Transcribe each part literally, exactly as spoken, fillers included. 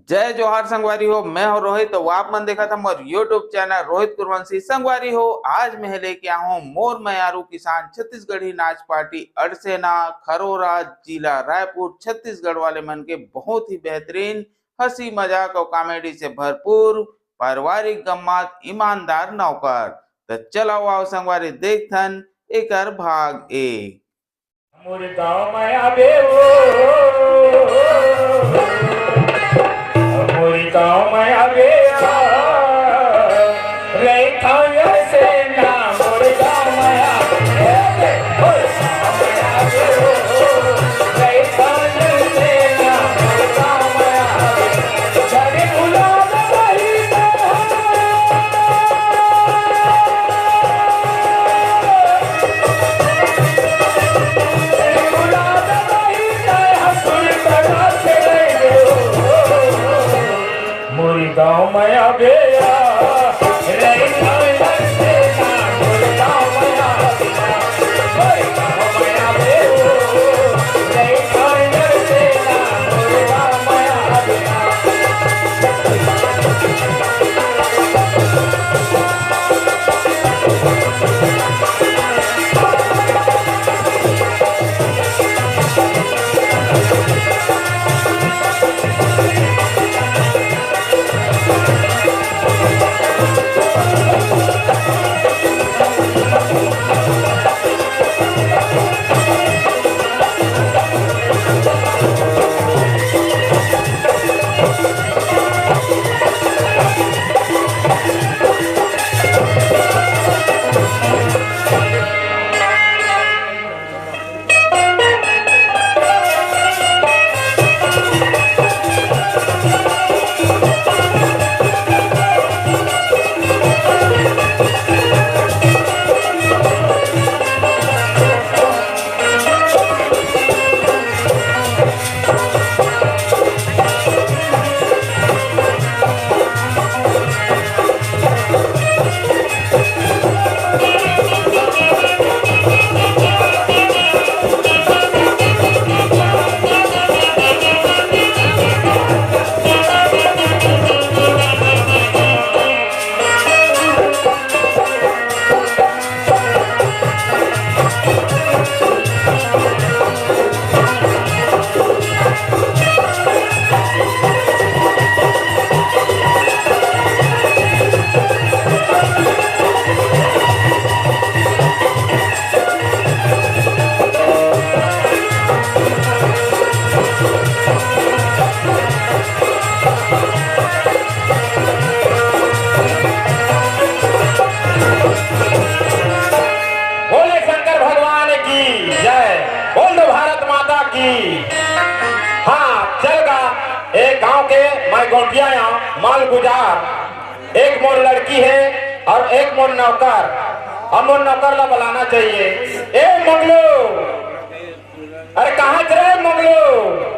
जय जोहार संगवारी हो, मैं हूं रोहित। तो आप मन देखत हव मोर YouTube चैनल रोहित कुरवंशी। संगवारी हो, आज मैं लेके आया हूं मोर मयारू किसान छत्तीसगढ़ी नाच पार्टी अड़सेना खरोरा, जिला रायपुर, छत्तीसगढ़ वाले मन के बहुत ही बेहतरीन हंसी मजाक और कॉमेडी से भरपूर पारिवारिक गम्मत ईमानदार नौकर। तो चलो आओ संगवारी, देखथन एकर भाग एक। मोर गाँव में आबे ओ, मोर गाँव में आबे आ, रैथाया से ना मोर गाँव में आबे, मोर गाँव में आबे ओ, रैथाया से ना मोर गाँव में आबे, जब गुलाब रही तो मुरी गाँव में आबे आ, रही खाए से ना, मुरी गाँव में आबे आ, मुरी गाँव में आबे ओ, रही खाए से ना, मुरी गाँव में आबे आ। बोले शंकर भगवान की जय, बोल दो भारत माता की। हाँ, चल गा एक गांव के मैं गोंटिया या मालगुजार, एक मोर लड़की है और एक मोर नौकर। अब मोर नौकर ला बुलाना चाहिए। ए मंगलू, अरे कहाँ च रे मंगलू?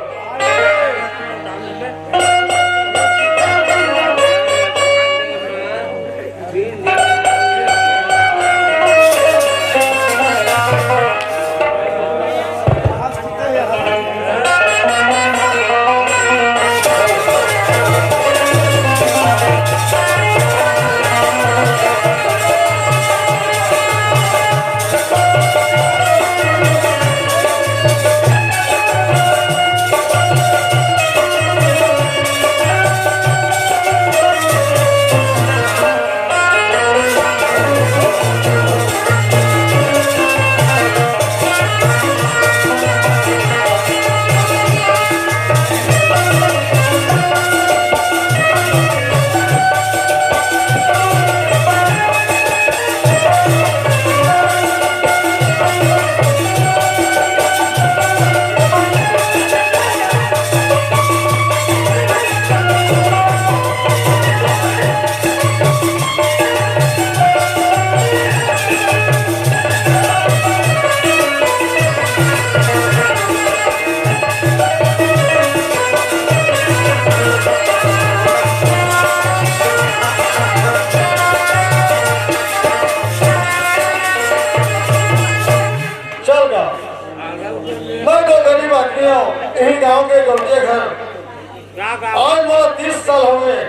आज मोला तीस साल हो गए,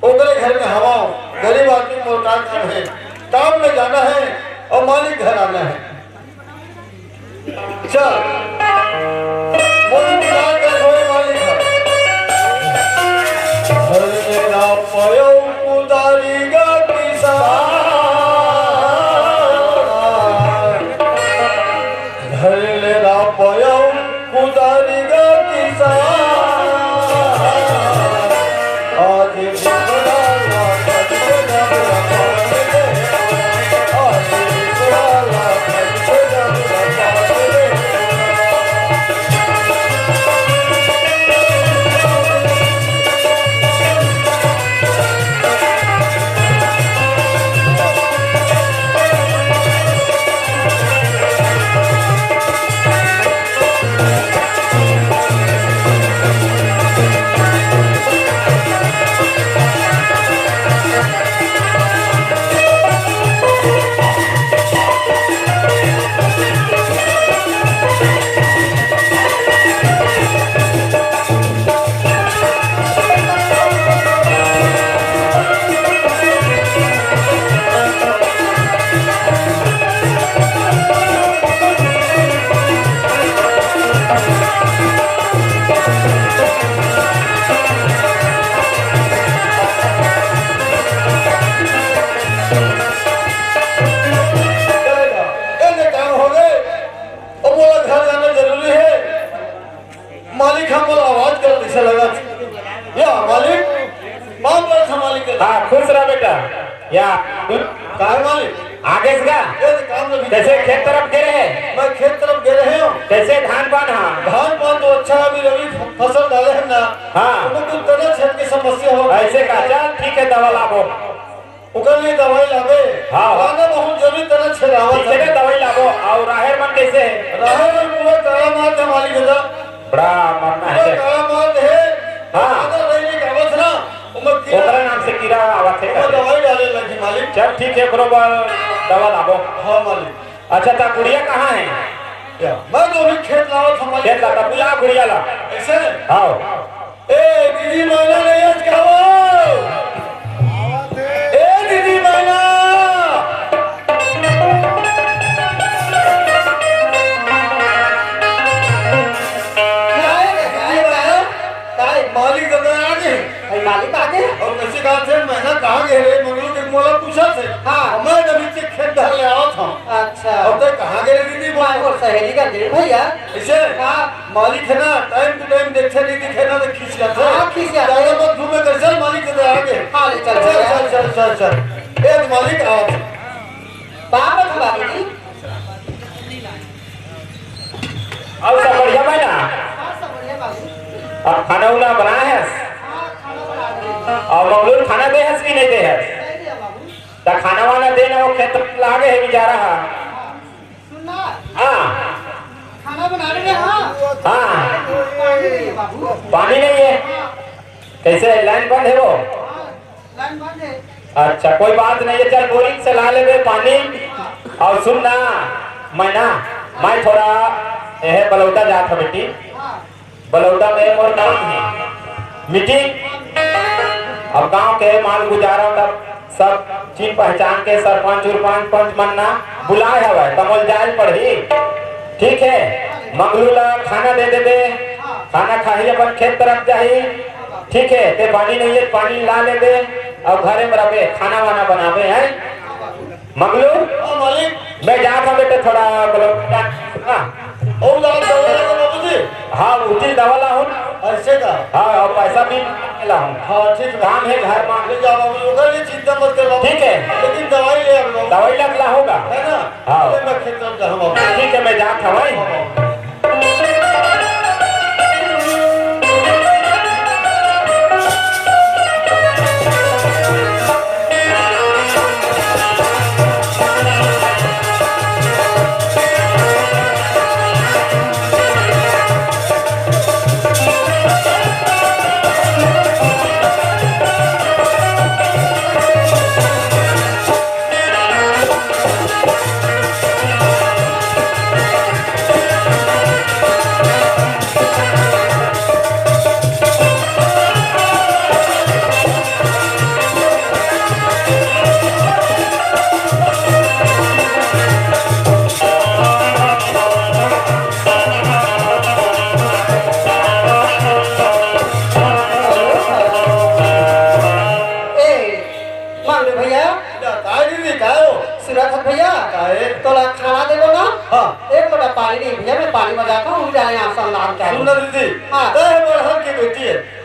ओकरे घर में हवा, गरीब आदमी मोर का काम है, काम में जाना है और मालिक घर आना है। चल, मोर इंतजार कर होए मालिक घर। अरे ना पयो कुदारी गा किसान। धर ले ना पयो कुदारी गा किसान। आज बिसराला कल से जब रखा ले। आज बिसराला कल से जब रखा ले। ए, ये काम हो गए। अब मोला घर जाना जरूरी है। मालिक, हम मोला आवाज कर कैसे लगत? या मालिक, माफ कर था मालिक के। हाँ, खुश रह बेटा। या का है मालिक? आगे से का? ये तो काम नहीं। कैसे खेत तरफ गे रहे? मैं खेत तरफ गे रहे हूँ। कैसे धान पान हा? धान पान तो अच्छा, अभी रबी फसल डाले हैं ना। हाँ। तो कुछ तना छेद की समस्या हो। ऐसे का? चल ठीक है, दवा लाबो। ओकर लिए दवाई लाबे। हाँ। लाना बहुत जरूरी, तना छेदावत ठीक है है। ना, दवाई लाबो। और राहेर मन कैसे है? राहेर मन पूरा काला मार दे मालिक दादा। बड़ा मरना पूरा है। काला मार दे। हाँ। अगर रही नहीं कावत ना, ओमे कीड़ा ओकरा नाम से कीड़ा आवत है ओमे करके। दवाई डाले लगी मालिक। चल ठीक है, बरोबर दवा लाबो। हाँ मालिक। अच्छा, ता गुड़िया कहाँ है? क्या? मैं तो अभी खेत लावत हूँ मालिक। खेत ला, तब बुला गुड़िया ला। ऐसे? हाँ। ए दीदी, मैना नहीं आज खाओ। ए दीदी, मैना। काय रे, काय रे? काय? मालिक दादा आ गए। भाई, मालिक आ गए? और कैसे कहा थे, मैना कहाँ गए रे? मंगलू के मोला पूछा थे। हाँ। मैं नबी से खेत धर ले आवा था। अच्छा। और ते कहाँ गए दीदी? मैं वो सहेली का दिल भैया। ऐसे? हाँ। मालिक है ना, time to time देखे नहीं, दिखे ना तो खींच जाते। हाँ, खींच जाते। ज्यादा मत घूमे कर, चल मालिक के आ गए। हाँ, ले चल, चल, चल। चल, चल, चल, चल। ए, मालिक आज। बाप रे, बाबूजी। और सब बढ़िया बा ना? हाँ, सब बढ़िया बाबू। और खाना उना बनाए हस? हाँ, खाना बना दिए। और मंगलू खाना दे हस कि नहीं दे हस? नहीं दिया बाबू। त खाना वाना दे ना, वो खेत लागे है बेचारा। हाँ। सुन ना। हाँ। खाना बना रहे हैं, हाँ। हाँ। पानी नहीं है बाबू। पानी नहीं है? हाँ। कैसे, line बंद है वो? हाँ, line बंद है। अच्छा, कोई बात नहीं है, चल boring से ला लेबे पानी। हाँ। और सुन ना, मैं ना, मैं थोड़ा यह बलौदा जात हँव बेटी। हाँ। बलौदा में मोर काम हे, meeting। अब गांव के माल गुजारा, तब सब चिन पहचान के सरपंच उरपंच, पंच मन ना बुलाए हवय, त मोल जाए ल पड़ही। ठीक हे, मंगलू ला खाना दे देबे, खाना खाही, अपन खेत तरफ जाही। ठीक हे, ते पानी नहीं हे, पानी ला लेबे, अउ घरे में रहिबे, खाना वाना बनाबे, हैं? मंगलू, हाँ, मालिक। मैं जात हँव बेटा, थोड़ा मतलब, हाँ। अउ लात दवा लगा बाबूजी। हाँ, उचित दवा लाहूँ। ऐसे का? हाँ, अउ पैसा भी लाहूँ। हाँ, ठीक है। काम हे घर में। ले जाओ बाबू, ओकर लिए चिंता मत कर बाबू। ठीक है। लेकिन दवाई ले आओ बाबू। दवाई लग लाहूँगा। है ना? हाँ। अरे मैं खेत में जाऊँ बाबू। ठीक है, मैं जात हँव भाई।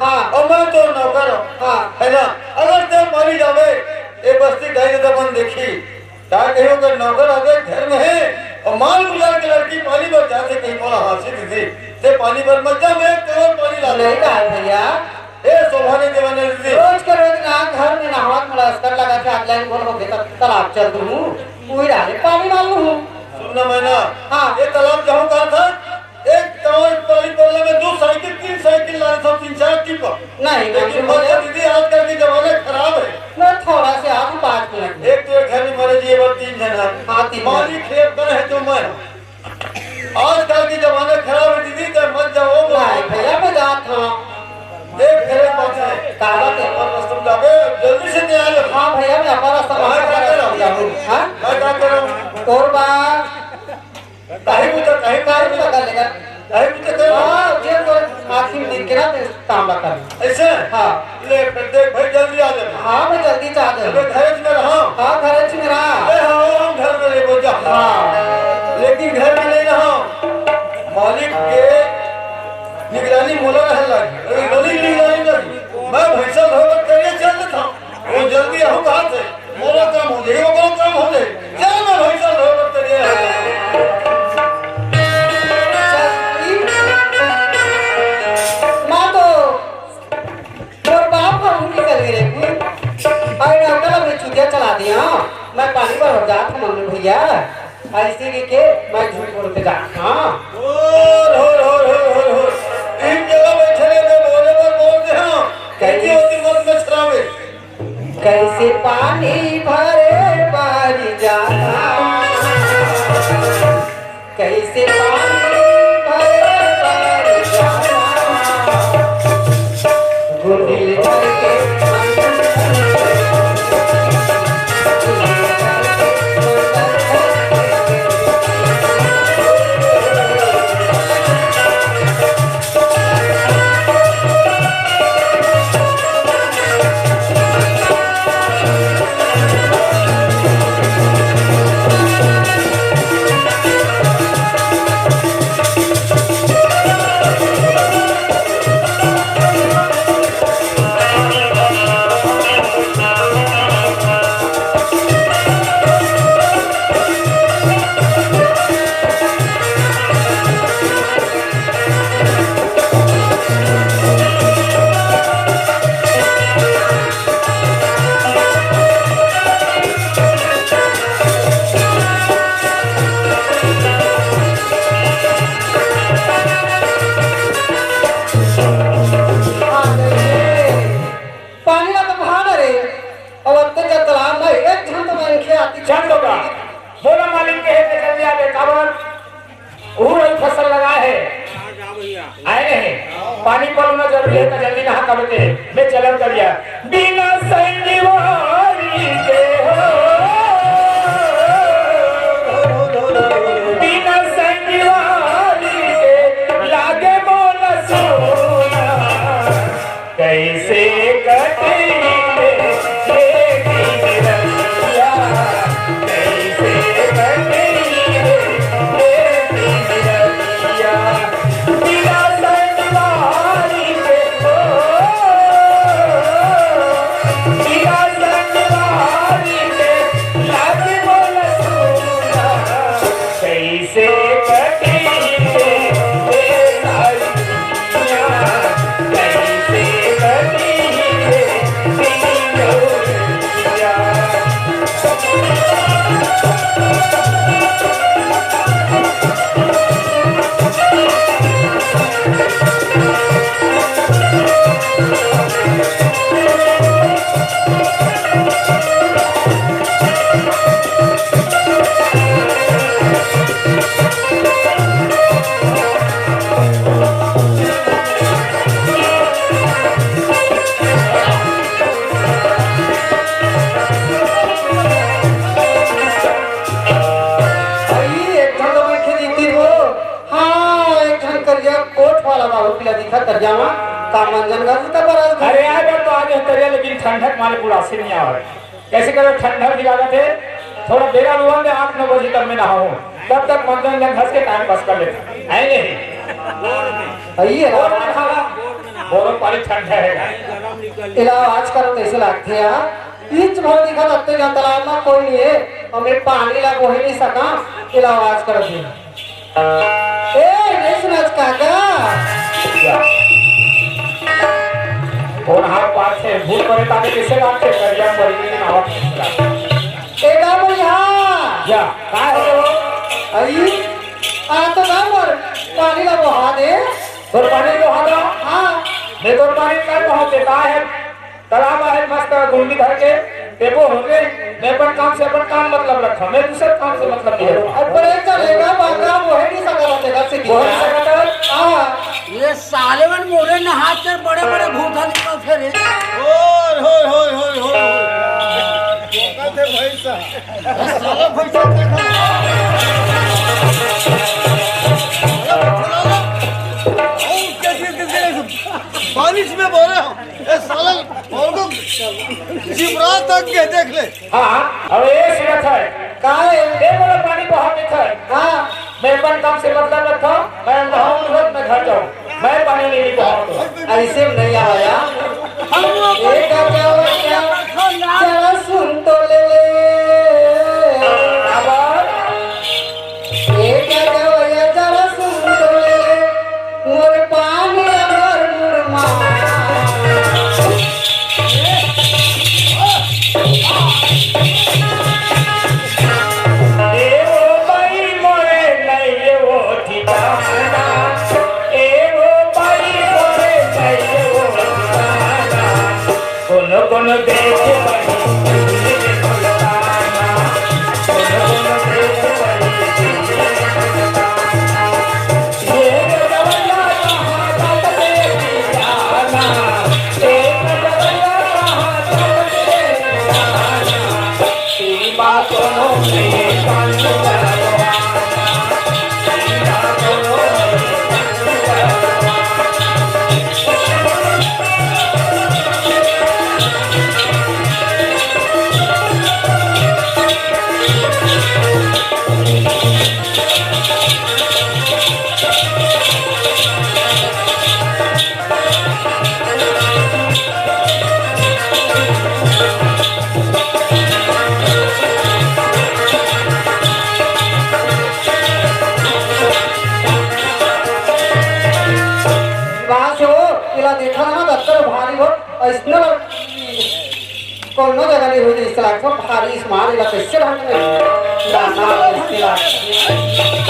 हाँ। अउ मैं तोर नौकर हंव। हाँ। हे ना? अगर तें पानी जाबे, ए बस्ती दाई ददा मन देखही, त कहिही ओकर नौकर आगे घर में हे, अउ माल गुजार के लड़की पानी बर जाथे, कहिही मोला हाँसी दीदी, तें पानी बर मत जा, मैं तोर पानी ला नहीं कहा भैया। ए शोभा नहीं देवा नहीं दीदी। रोज के रोज ना घर में नहावत मोला अस्कर लगा थे, अगला दिन बोल होगे त तालाब चल दूँ, उही डाले पानी डाल लूँ। सुन ना मैं ना, हाँ। ए तालाब जाहूँ कहा था, एक गाँव एक पानी पड़ने में दो साइकिल, तीन साइकिल ला था, तीन चार टिप्पर। नहीं, लेकिन नहीं, मत जा दीदी, आजकल के जमाना खराब हे। मैं थोड़ा से आऊँ पाँच मिनट में। एक तो एक घर में मरे जी, एक बार तीन जन हे। हाँ, तीन जन। मालिक खेत पर हे तो मैं हूँ। आजकल के जमाना खराब हे दीदी, तो मत जाओ। नहीं भैया, मैं जात हूँ। देख, तेरे पास है। का बात है? और बस तुम जाओ, जल्दी से तैयार हो। हाँ भैया, मैं अपना रास्ता मैं क्या कर रहा हूँ? जाऊँ। हाँ? मैं क्या कर रहा हूँ? तोर बा। काहे पूछा, काहे काहे पूछा? पूछा कर लेगा? काहे पूछा कर? हाँ, जे तो आखिर दिन के ना, ते काम बता। ऐसे? हाँ। ले, फिर देख भाई, जल्दी आ जाना। हाँ, मैं जल्दी से आ जाऊँ। अबे, घर में रहा। हाँ, घर में रहा। अरे हाँ, हम घर में रहे, बोल जा। हाँ। लेकिन घर में नहीं रहा। मालिक के निगरानी मोला रहे लागी। अरे, मालिक निगरानी नहीं। मैं भैंसा धोकर तेरे चल देता हूँ। वो जल्दी आहूँ कहा थे, मोरो काम हो जाए, ओकरो काम हो जाए। चल मैं भैंसा धोए बर तरिया है। माँ तो, तोर बाप का मुंह निकल गए रे। अरे अंकल, हमने चुतिया चला दिया। मैं पानी भर जात हूँ मम्मी भैया। ऐसे के, के मैं झूठ बोल के जा। हाँ। होर, होर, होर, होर, होर, होर। इन जगह बैठे रहे, मैं बोले बर बोल दे, हाँ। कैसी होती मत में छरावे। कैसे पानी भरे बारी जाना, कैसे पानी भरे बारी जाना, गुंडिल करके पानी ला तो बहा न रे, अउ अत्ते जतला मैं एक झन तो मनखे आती। चल तो का, बोला मालिक के हे ते जल्दी आ बे, काबर? उहू रही फसल लगा हे। आए नहीं, पानी पलोना जरूरी हे, तो जल्दी नहा कब के, मैं चलन करिया। बिना संगवारी के हो, बिना संगवारी के लागे मोला सोना। कैसे कटे ये दिन रतिया, कैसे कटे ये दिन रतिया, बिना संगवारी के हो, बिना संगवारी के लागे मोला सोना। कैसे कटे ये सारी दुनिया, कैसे कटे ये दिन रतिया। भाई, एक ठन तो मनखे दिखती वो। हाँ, एक ठन करिया कोट वाला बाबू पीला दिखा करिया मा। का मंजन गा दिखा बड़ा। अरे यार, मैं तो आज करिया, लेकिन ठंडक मारे पूरा से नहीं आवे। कैसे करो, ठंडक भी लागत हे। थोड़ा बेरा रुआ दे, आठ नौ बजे तक मैं नहाऊं। तब तक मंजन जन घस के टाइम पास कर लेते हैं। है नहीं? सही है। और मैं खावा। बोरो पानी ठंडा हे। एला आवाज करत कइसे लागथे यार? बीच भर दिखत अत्ते जन तालाब म कोई नइ हे, अउ मैं पानी ला बोहे नइ सकंव, एला आवाज करत हे। ए, नइ सुनस काका? कोन हाथ पाछे भूत परे ताने कइसे लागथे? करिया परी के नाव कइसे लागथे? ए, का बोली, हाँ? या, का हे वो? अई, आ तो ना मोर पानी ला बोहा दे। तोर पानी बोहा दे? हाँ। मैं तोर पानी का बोहा दे, का हे? तालाब आहे मस्त गुंडी धर के, तेबो होगे। मैं अपन काम से अपन काम मतलब रखंव, मैं दूसर काम से मतलब नइ रखंव। अब पर एक चलेगा, बांगा बोहे नइ सकत हे, तेकर से बोहे नइ सकत हे? हाँ। ये साले मन मोरे नहात कर बड़े-बड़े भूत ह निकलथे रे। ओए, होए, होए, होए, होए, होए। भौंकत हे भैंसा। साला भैंसा देखा। साला भैंसा। ओ, कैसे, कैसे, कैसे? बारिश में बोले हो। ए साला, और तो जिबरा तक के देख ले। हाँ, अब ये सुनत हे। का हे? ए, मोला पानी बोहा देत हे। हाँ। मैं अपन काम से मतलब रखंव, मैं नहाहूँ तुरंत मैं घर जाहूँ, मैं पानी नइ बोहावंव। अइसे में नइ आवय। एक जरा सुन तो ले ले। आवाज। ए गजवैया जरा सुन तो ले, मोर पानी अमर मुरमा। ए ओ बाई मोरे नइ ए ओ ठिकाना, ए ओ बाई मोरे नइ ए ओ ठिकाना। कोनो कोनो देश बड़ी सुलताना, कोनो कोनो देश बड़ी सुलताना। ये गजवैया कहाँ तक लेके जाना, ये गजवैया कहाँ तक लेके जाना। सीमा कोनो नहीं बंद करवाना, सीमा कोनो नहीं बंद करवाना। बास हो, एला देखा ना, दफ्तर भारी हो, अइसने लग-, कोनो जगह नइ होही, अइसे लागथे, भारी स्मार्ट, एला कइसे ढंग ले लाना, कइसे लाना।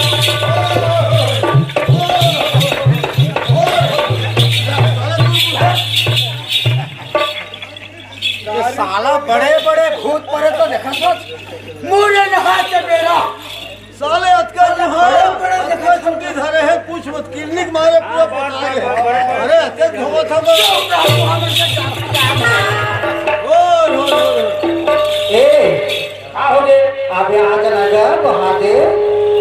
ये साला बड़े-बड़े भूत परे तो देखा सोच, मुरे नहा के बेरा। साले अतका नहा, अतका छुट्टी धरे हे, पूछ मत, किडनी के मारे पूरा पटा गे। अरे, अतका धोवत हवय। ओए, ओए, ओए। ए, का हो गे? अबे आ जा ना जा, बहा दे।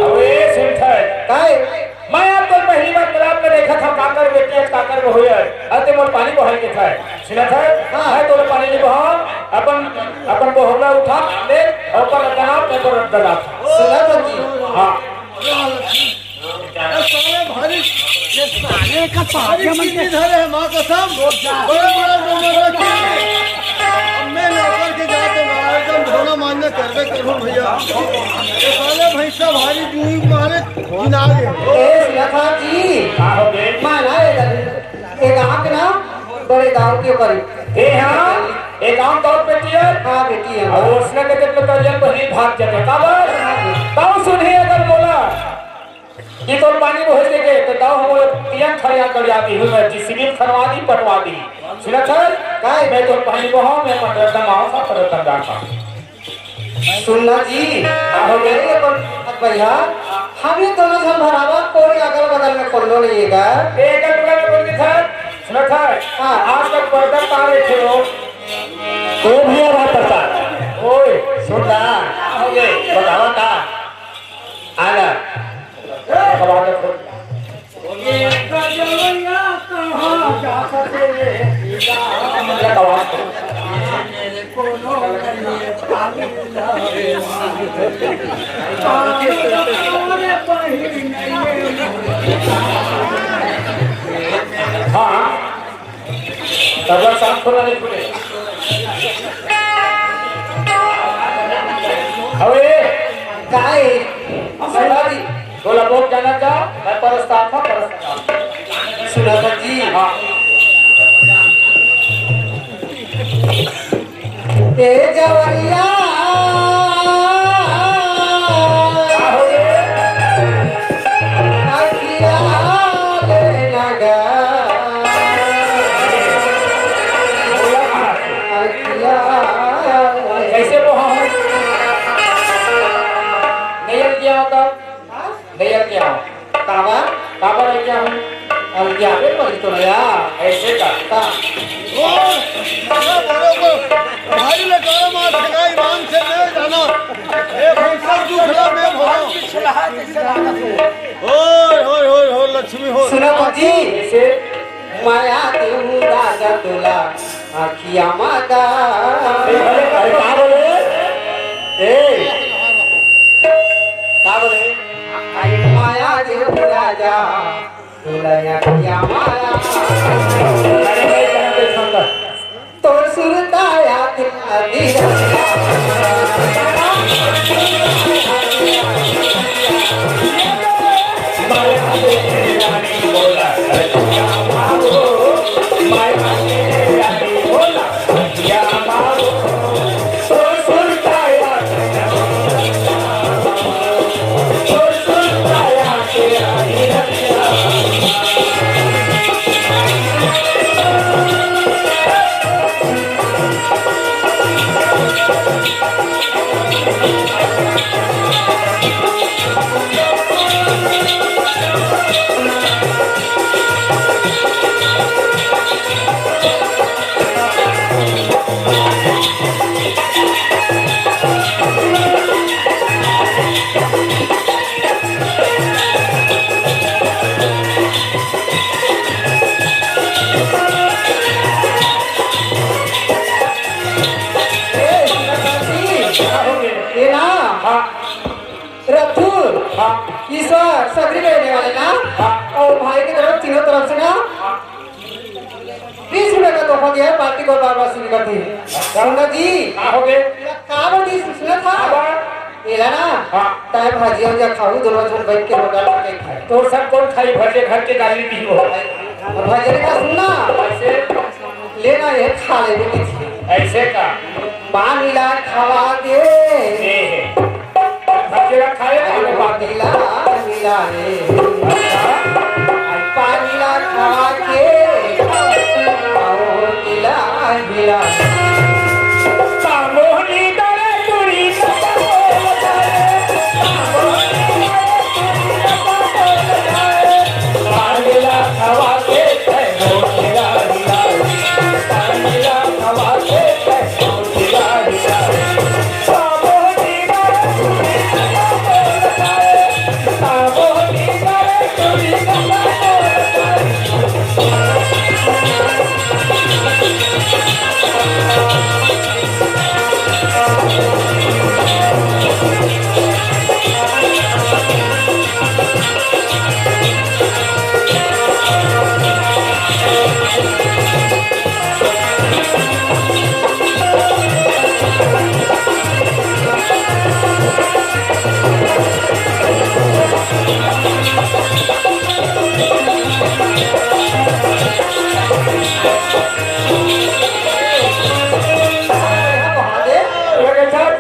अबे सेठ हे। काय? मैं आप तो पहली बार तालाब में देखा था, काकर बेटी है, काकर में हुई है। अरे, ते मोर पानी बहाई के था। सुनत हे? हाँ। मैं तोर पानी नइ बहावंव, अपन, अपन बोहला उठा ले, अउ अपन रद्दा नाप, मैं तोर रद्दा नाप। सुनत हे जी। हाँ। ए साले भारी, ये साले का भारी पागल मन किडनी के धरे हे, माँ कसम। बड़े बड़े डोंगर रखे। अब मैं नौकर के जात हूँ, एकदम धोना मांजना करबे करूँ भैया। ये साले भैंसा भारी जुई मारे, जिना गे। ए, सुनत हे जी। का हो गे? मैं ना इधर एक आंख ना बड़े दाऊ के करी। ए हाँ, एक आंख दाऊ बेटी हे। हाँ, बेटी हे। अउ उसने के जब तो जब ही भाग जाते। काबर? दाऊ सुनही अगर बोला कि तोर पानी बोहे देगे, तो दाऊ हम लोग पियन खड़िया कर जाती हूँ मैं, जी सिविल खनवा दी, पटवा दी। सुनत हे? काय? मैं तोर पानी बोहावंव, मैं पंद्रह तंग आऊँ, सब पंद्रह तंग जाता। सुन ना जी, हो गे अपन भैया, हम ये दोनों झन भरावा, कोई अगल बगल में कोनो नइ हे गा। ए, अगल बगल में कोई नइ था, सुनत हे? हाँ। आज तक पर्दा तारे थे हो। ओ भैया, बात बता। ओए। सुन ना। हो गे। बतावा का? आला। हाँ, तबला साफ थोड़ा नहीं फूटे। अबे, काय? सुना जी। बोला, बोल जाना जा, मैं परस्ताम था, परस्ताम। सुना था जी। हाँ। ए जवैया, अखिया ले लगा, अखिया। कैसे वो हम? नहीं, क्या होता? गैया के आव। काबर? काबर है क्या हम? अब क्या पे पड़ी तो गया? ऐसे का? का? ओ, ना बोलो को। भाई लटोरा मार के ना ईमान से नहीं जाना। ए भाई सब दूसरा में भरो। ओए, ओए, ओए, हो लक्ष्मी हो। सुनो बाबूजी। ऐसे? माया देहूं राजा तोला। अखिया मादा। ए, अरे, अरे, का बोले? ए, का बोले? माया देहूं राजा, तोला अखिया मादा। अरे, भाई, कहाँ पे सुनता? तोर सुरता याद आती। ये ना, हाँ। रथु, हाँ। ईश्वर, सगरी में रहने वाले ना, हाँ। और भाई की तरफ, तीनों तरफ से ना, हाँ। बीस रुपए का तोहफा दिया है, पार्टी को बार-बार शुरू करती है। अच्छा। सुंदर जी, का हो गए? का बोल दी, सुना था? हाँ, बा। ये ला ना, हाँ। तय भाजी हो जा, खाऊ, दोनों जन बैठ के होटल में खाए। तो सब कौन खाई? भजे घर के गाली पी हो। और भाजी ने कहा, सुनना। ऐसे? लेना ये खा ले, बेटी। ऐसे का? पानी ला खवा दे। ए हे। भजे ला खाए, खाने पानी। पानी ला मिला रे। अच्छा। पानी ला खवा के। और मिला, मिला। सामोनी दरे तुरी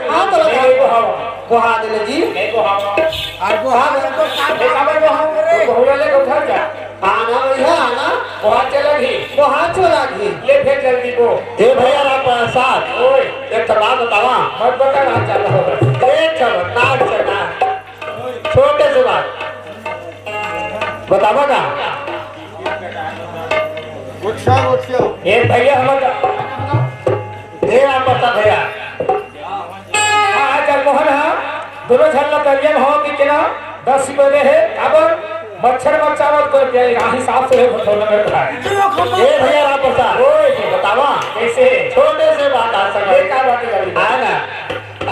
हाँ, तो लगा। नहीं, नहीं, वो हवा। वो हाँ, दे ले जी। नहीं, वो हवा। और वो हाँ, दे। ये काबर वो हाँ? वो हुआ ले, उठा जा। आना भैया, आना। वो हाथ चला घी। वो हाथ चला घी। ले फिर जल्दी वो। ए भैया, राम प्रसाद। ओए। एक ठो बात बतावा। मत बता, हाथ चला होगा। ए चलो, नाक चला। छोटे से बात। बतावा का? गुस्सा, गुस्सा। ए भैया, हम ए राम प्रसाद भैया। हाँ, हाँ, जगमोहन, हाँ। दोनों झन ला दरिया में हवा पी के ना, दस रुपये दे हे। काबर? मच्छर मच्छावत कोई पिया, यहाँ हिसाब से हे, बतौना मेरे भाई। ए भैया राम प्रसाद, ओए। बतावा। कैसे? छोटे से बात आ सकत। ये का बात है अभी? आ ना।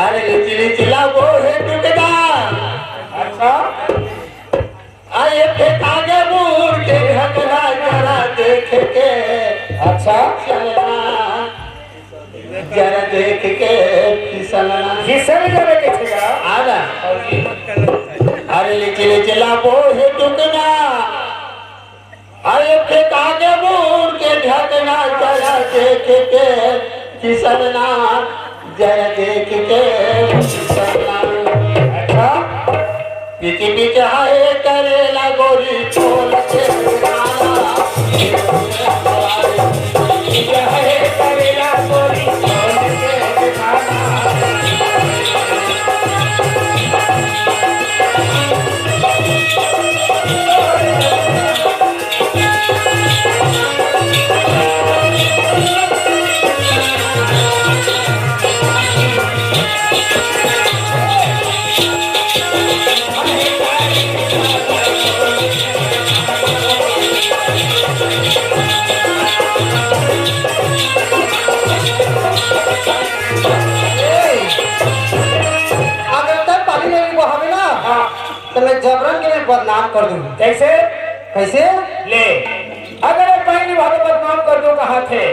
अरे लिची लिची ला वो है टुकड़ा। अच्छा। अरे फेंका गे मुड़ के घगरा जरा देख के। अच्छा। जरा देख के फिसलना। फिसल जावे के छेगा। आदा। अरे लिच लिच लाबो हे टुकना। अरे फेंका के बूढ़ के ढकना, जरा देख के फिसलना, जरा देख के फिसलना। अच्छा, पीछे पीछे हाय करेला गोरी, खोल के गाना। पीछे हाय करेला गोरी, खोल के गाना। अगर तब पानी नहीं बहावे ना, हाँ। तो मैं जबरन के मैं बदनाम कर दूँ। कैसे? कैसे? ले, अगर ये पानी नहीं बहावे, बदनाम कर दूँ कहा थे,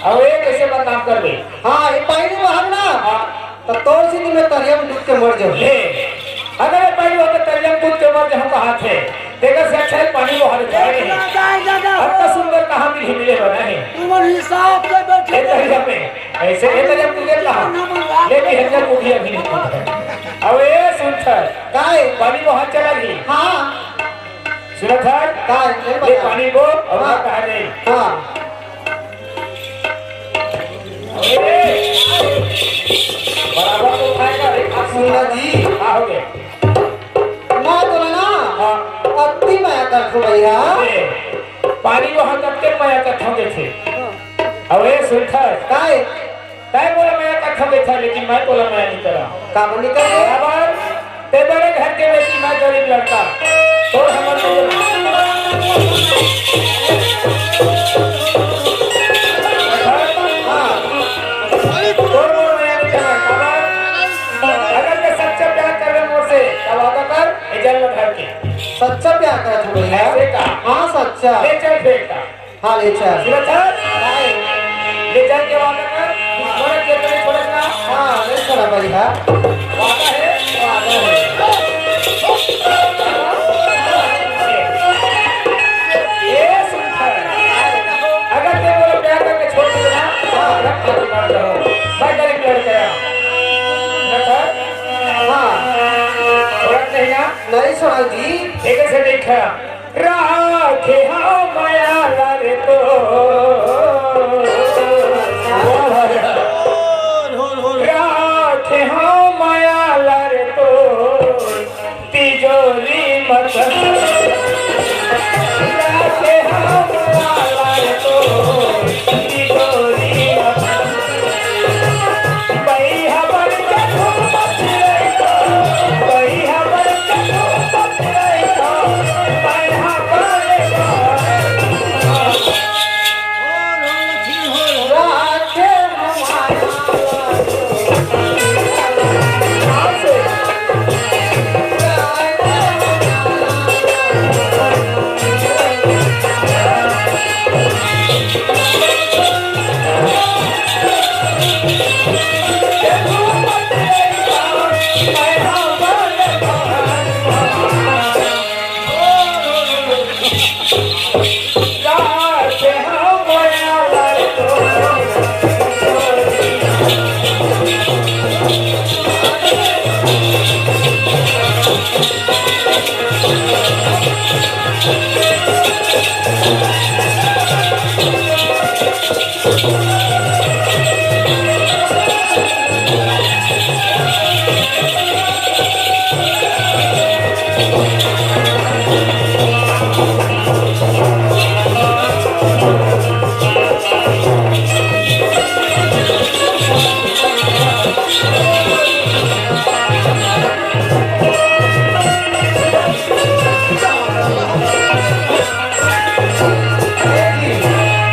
और ये कैसे बदनाम कर दे? हाँ, ये पानी नहीं बहावे ना, हाँ। तो तोर से मैं तरिया में डूब के मर जाऊँ। ले, अगर ये पानी बहावे, तरिया में कूद के मर जाऊँ कहा थे, तेकर से अच्छा है पानी बहावे जाए नहीं। दादा, दादा, अतना सुंदर कहाँ मिली, मिले बना है। तुमन हिसाब से बैठे ये तरिया में, ऐसे ये तरिया में कूदे कहाँ? ले भी हरिया कूदी अभी नहीं कूदा। अब ये सुन सर, काय? पानी बहा चला जी। हाँ। सुनत हस? काय? ये ये बता। पानी को अब हाँ। कहा नहीं। हाँ। अरे, बराबर तो उठाएगा, एक हाथ सुनना जी। हाँ, हो गया। मैं तो ना, हाँ। अति मया करथों भैया। ए, पानी बहा तब के मया करथों के थे। अब ये सुनत हस? काय? तैं मोला मया करथस, लेकिन मैं तोला मया नहीं करा। काबर नहीं करे? काबर? तैं बड़े घर के बेटी, मैं गरीब लड़का। तोर हमर हाँ। तोर मोर मया नहीं करा। काबर? अगर तैं सच्चा प्यार करबे मोर से, त वादा कर, ए जल में धर के। सच्चा प्यार करथों भैया। ऐसे का? हाँ, सच्चा। ले चल फेंक का। हाँ, ले चल। सुरत है? ले चल के वादा कर। छोड़त के नहीं छोड़त ना। हाँ, ले चल भाई, हाँ। वादा है? वादा है। ये सुन कर, अगर तैं मोला प्यार करके छोड़ दे ना, हाँ, रख के मार दो। मैं गरीब लड़का हूँ। सुरत है? हाँ। छोड़त नहीं ना? नहीं छोड़ा जी। एक से देखा। राखे हंव मया ला रे तोर। राखे हंव मया ला रे तोर। तिजोरी म। राखे हंव मया ला रे तोर। तिजोरी म।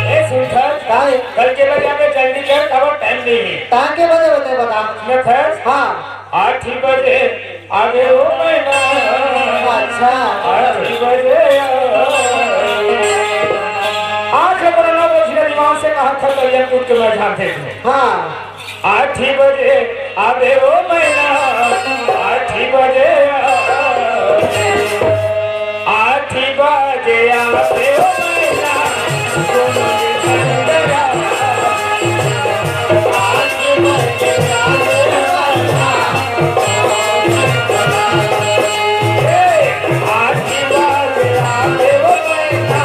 ए, सुन थस, काय? कल के बजे आके जल्दी कर, अब टाइम नहीं है। ताके बजे बता, बता। सुन थस? हाँ। आठ ही बजे आगे हो मैना। अच्छा। आठ ही बजे आ। आज अपना ना बोझिया दिमाग से कहा था, कल्याणपुर के मैं जाते थे। हाँ। आठ ही बजे आबे ओ मैना, आठ ही बजे आबे, आठ ही बजे आबे ओ मैना, दोनों ले झंडा। आठ ही बजे आबे ओ मैना, ए, आठ ही बजे आबे ओ मैना,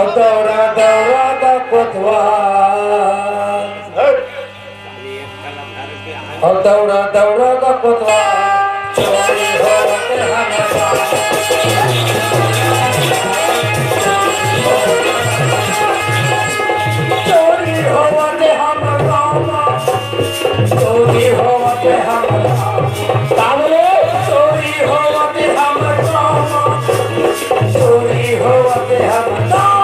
दौड़ा दौड़ा द कोतवाल, दौड़ा दौड़ा द कोतवाल, चोरी होवत हमर गाँव। चोरी होवत हमर गाँव। चोरी होवत हमर गाँव। का बोले? चोरी होवत हमर गाँव। चोरी होवत हमर गाँव।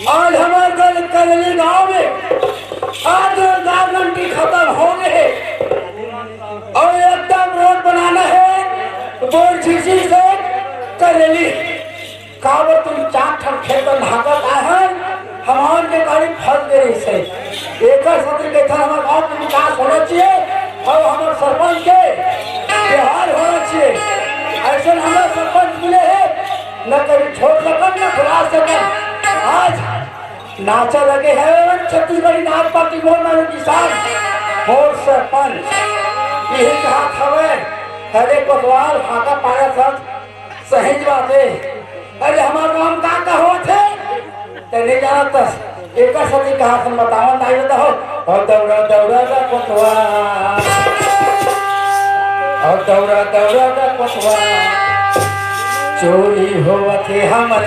आज हमर कल-, कलली गांव में आज गारंटी खत्म हो गए हे अउ एकदम रोड बनाना हे बोरछिछी से कलली। काबर तुम चार ठन खेत में भागत आए हन, हमन के गाड़ी फंस गए से। एकर सेती देखा हमर गांव के विकास होना चाहिए अउ हमर सरपंच के व्यवहार होना चाहिए। ऐसे हमर सरपंच मिले हे, न कभी छोड़ सकन, न भुला सकन। आज नाचा लगे हे छत्तीसगढ़ी नाच पार्टी मोर नानू किसान, मोर सरपंच। यही कहा हवे, अरे कोतवाल, हाका पाया सब सही बात हे। अरे हमर गांव का का होत हे? ते नहीं जानत हस। एकर सेती कहा हम बतावन दाई बता हो। और दौड़ा दौड़ा दा कोतवाल। और दौड़ा दौड़ा दा कोतवाल। चोरी होवत हे हमर।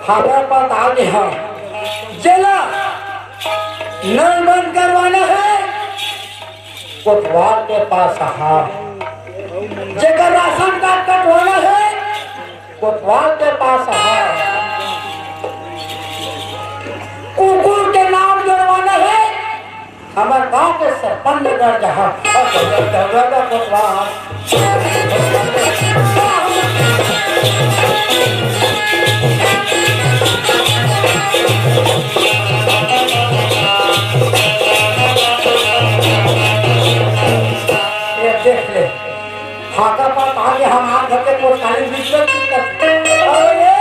हावड़ा पताल में ह, जेला नल बंद करवाना हे, कोतवाल के पास ह। जेकर राशन कार्ड कटवाना हे, कोतवाल के पास ह। कुकुर के नाम जोड़वाना हे, हमर गांव के सरपंच डर जहां। आका पात आगे हमार घर के कोतवाली बीच में चिल्लत। अरे!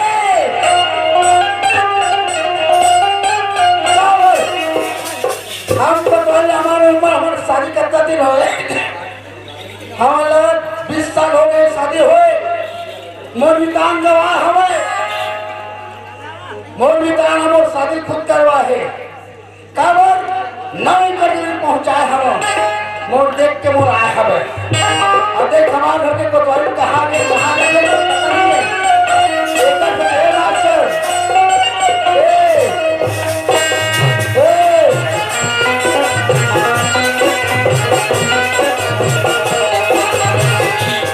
का बोल? हम तो बोले, हमार उम्र, हमार शादी कतना दिन होगे? हमला बीस साल होगे शादी होय। मोर मितान गवाह हवय। मोर मितान हमर शादी खुद करवा हे। काबर नवी कटोरी पहुंचाए हवं, मोर देख के मोर आए हवय। अब देख हमार घर के कोतवाली कहाँ गे, कहाँ गे, एकर से ए मास्टर, ए, ए,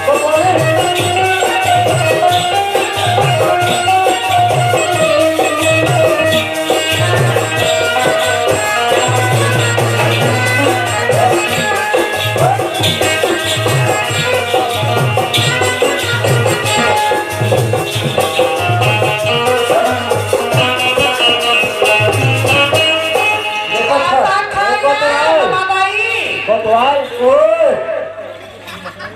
कोतवाली। कोतवाल, ओए!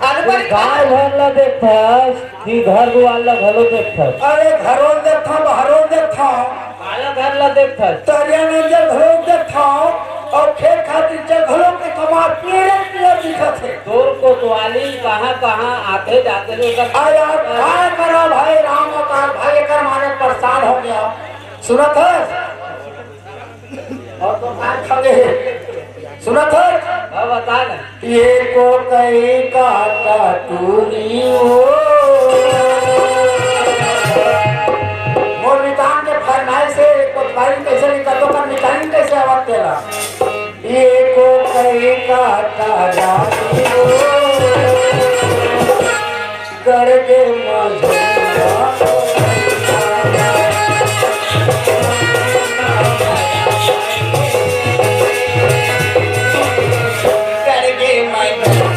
अरे तू बड़ी गाय भर ला देखथस कि घर दुआर ला घलो देखथस? अरे घरो ल देखथंव, बाहरो ल देखथंव। काला घर ला देखथस? तरिया नंजर घलो देखथंव अउ खेत खातिर च घलो के कमार पीरे पीरे दिखत हे। तोर कोतवाली कहाँ कहाँ आथे जाथे रे ओकर? अरे यार, काय करा भाई राम अवतार भाई, एकर मारे परेशान हो गया। सुनत हस? अउ तो काय खा ले? सुनत हस? हाँ, बता ना। ये को कई काटा तूनी हो। मोर मितान के फरमाइश हे, कोतवाली कइसे निकलतो, पर मितान कइसे आवत तेला? ये को कई काटा रानी हो। गढ़ के मझोरा। गढ़ के मझोरा।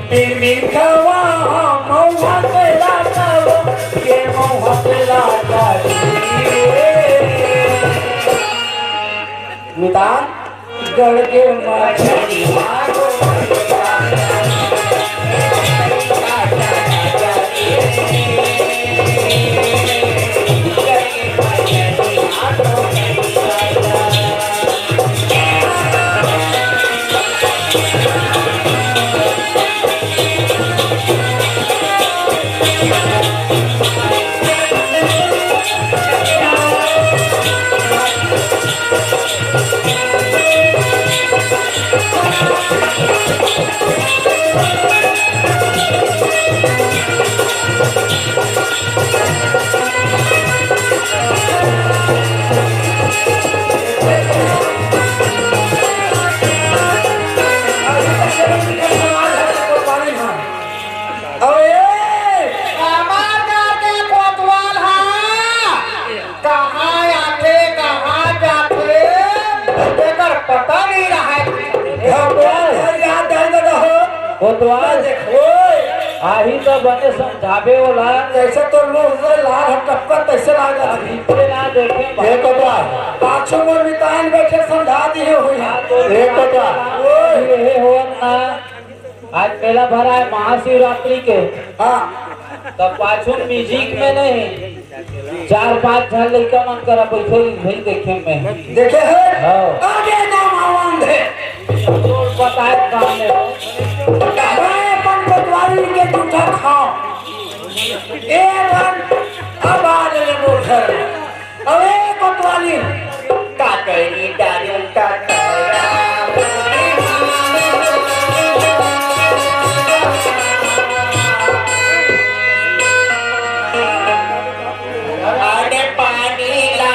बिन बिन खवा महुआ के लाटा, के महुआ के लाटा। मितान गढ़ के मछली। अबे, हमार घर के कोतवाल ह, कहाँ आथे, कहाँ जाथे, एकर पता नहीं रहय। कोतवाल। याद आइल रहो। कोतवाल। ओए। आही त बने समझाबे ओला। जैसे तोर मुंह से लार ह टपकत, तैसे लागत। अभी से ना देखे। हे कोतवाल। पाछू मोर मितान बैठे समझा दिए हुई। हाँ, तो ए कोतवाल। ओए। ये होत ना। आज मेला भराय महाशिवरात्रि के। हाँ। त पाछू music में नहीं, चार पांच झन लइका मन करा बइठे भाई देखे में। देखे हे? हाँ। आगे नाम आवांग हे। तोर बताए काम में हो। मैं अपन कोतवाली के जूठा खाओ। ए मन अब आ ले मोर घर। अबे कोतवाली, का करी दारू का अरे पानी ला।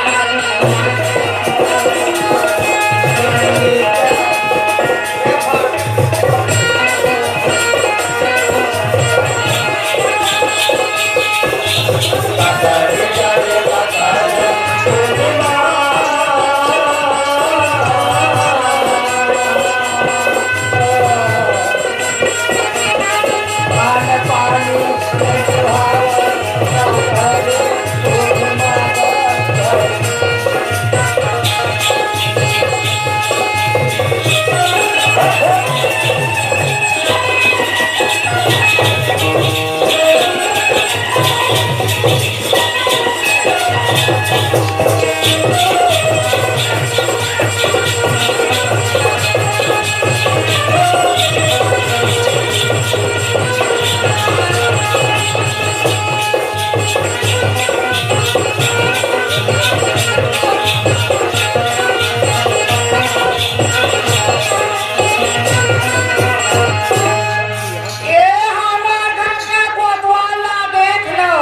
ए हमर घर के कोतवाल ला देख लो।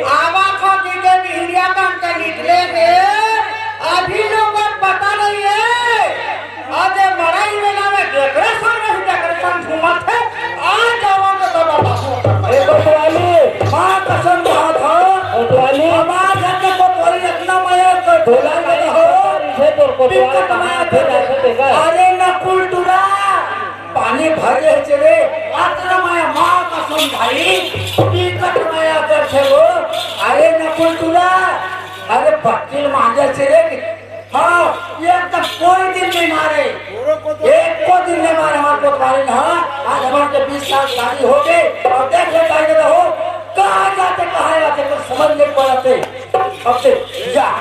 आवा खो जी के बिहनिया कन के निकले हे। अभी लोग पता नहीं है। आज ये मड़ई में ना में decoration नहीं, decoration घूमत है। आ जावा तो बाबा। ए कोतवाली, माँ कसम खात हो। कोतवाली। हमार घर के कोतवाली इतना मया कर बोला गया हो। इसे तोर कोतवाल बिकट कहाँ मया थे कर। जाके देखा? अरे नकुल टुरा। पानी भर ले चले, अतना माया माँ कसम भाई, बिकट माया कर छे वो। अरे नकुल टुरा, अरे बकील मांगे चले। हाँ, ये तक कोई दिन नहीं मारे, एक को दिन नहीं मारे हमारे कोतवाली ने। हाँ, आज हमारे के बीस साल शादी हो गए और देख ले भाई हो, कहाँ जाते कहाँ आते कुछ समझ नहीं पड़ते। अब से जा।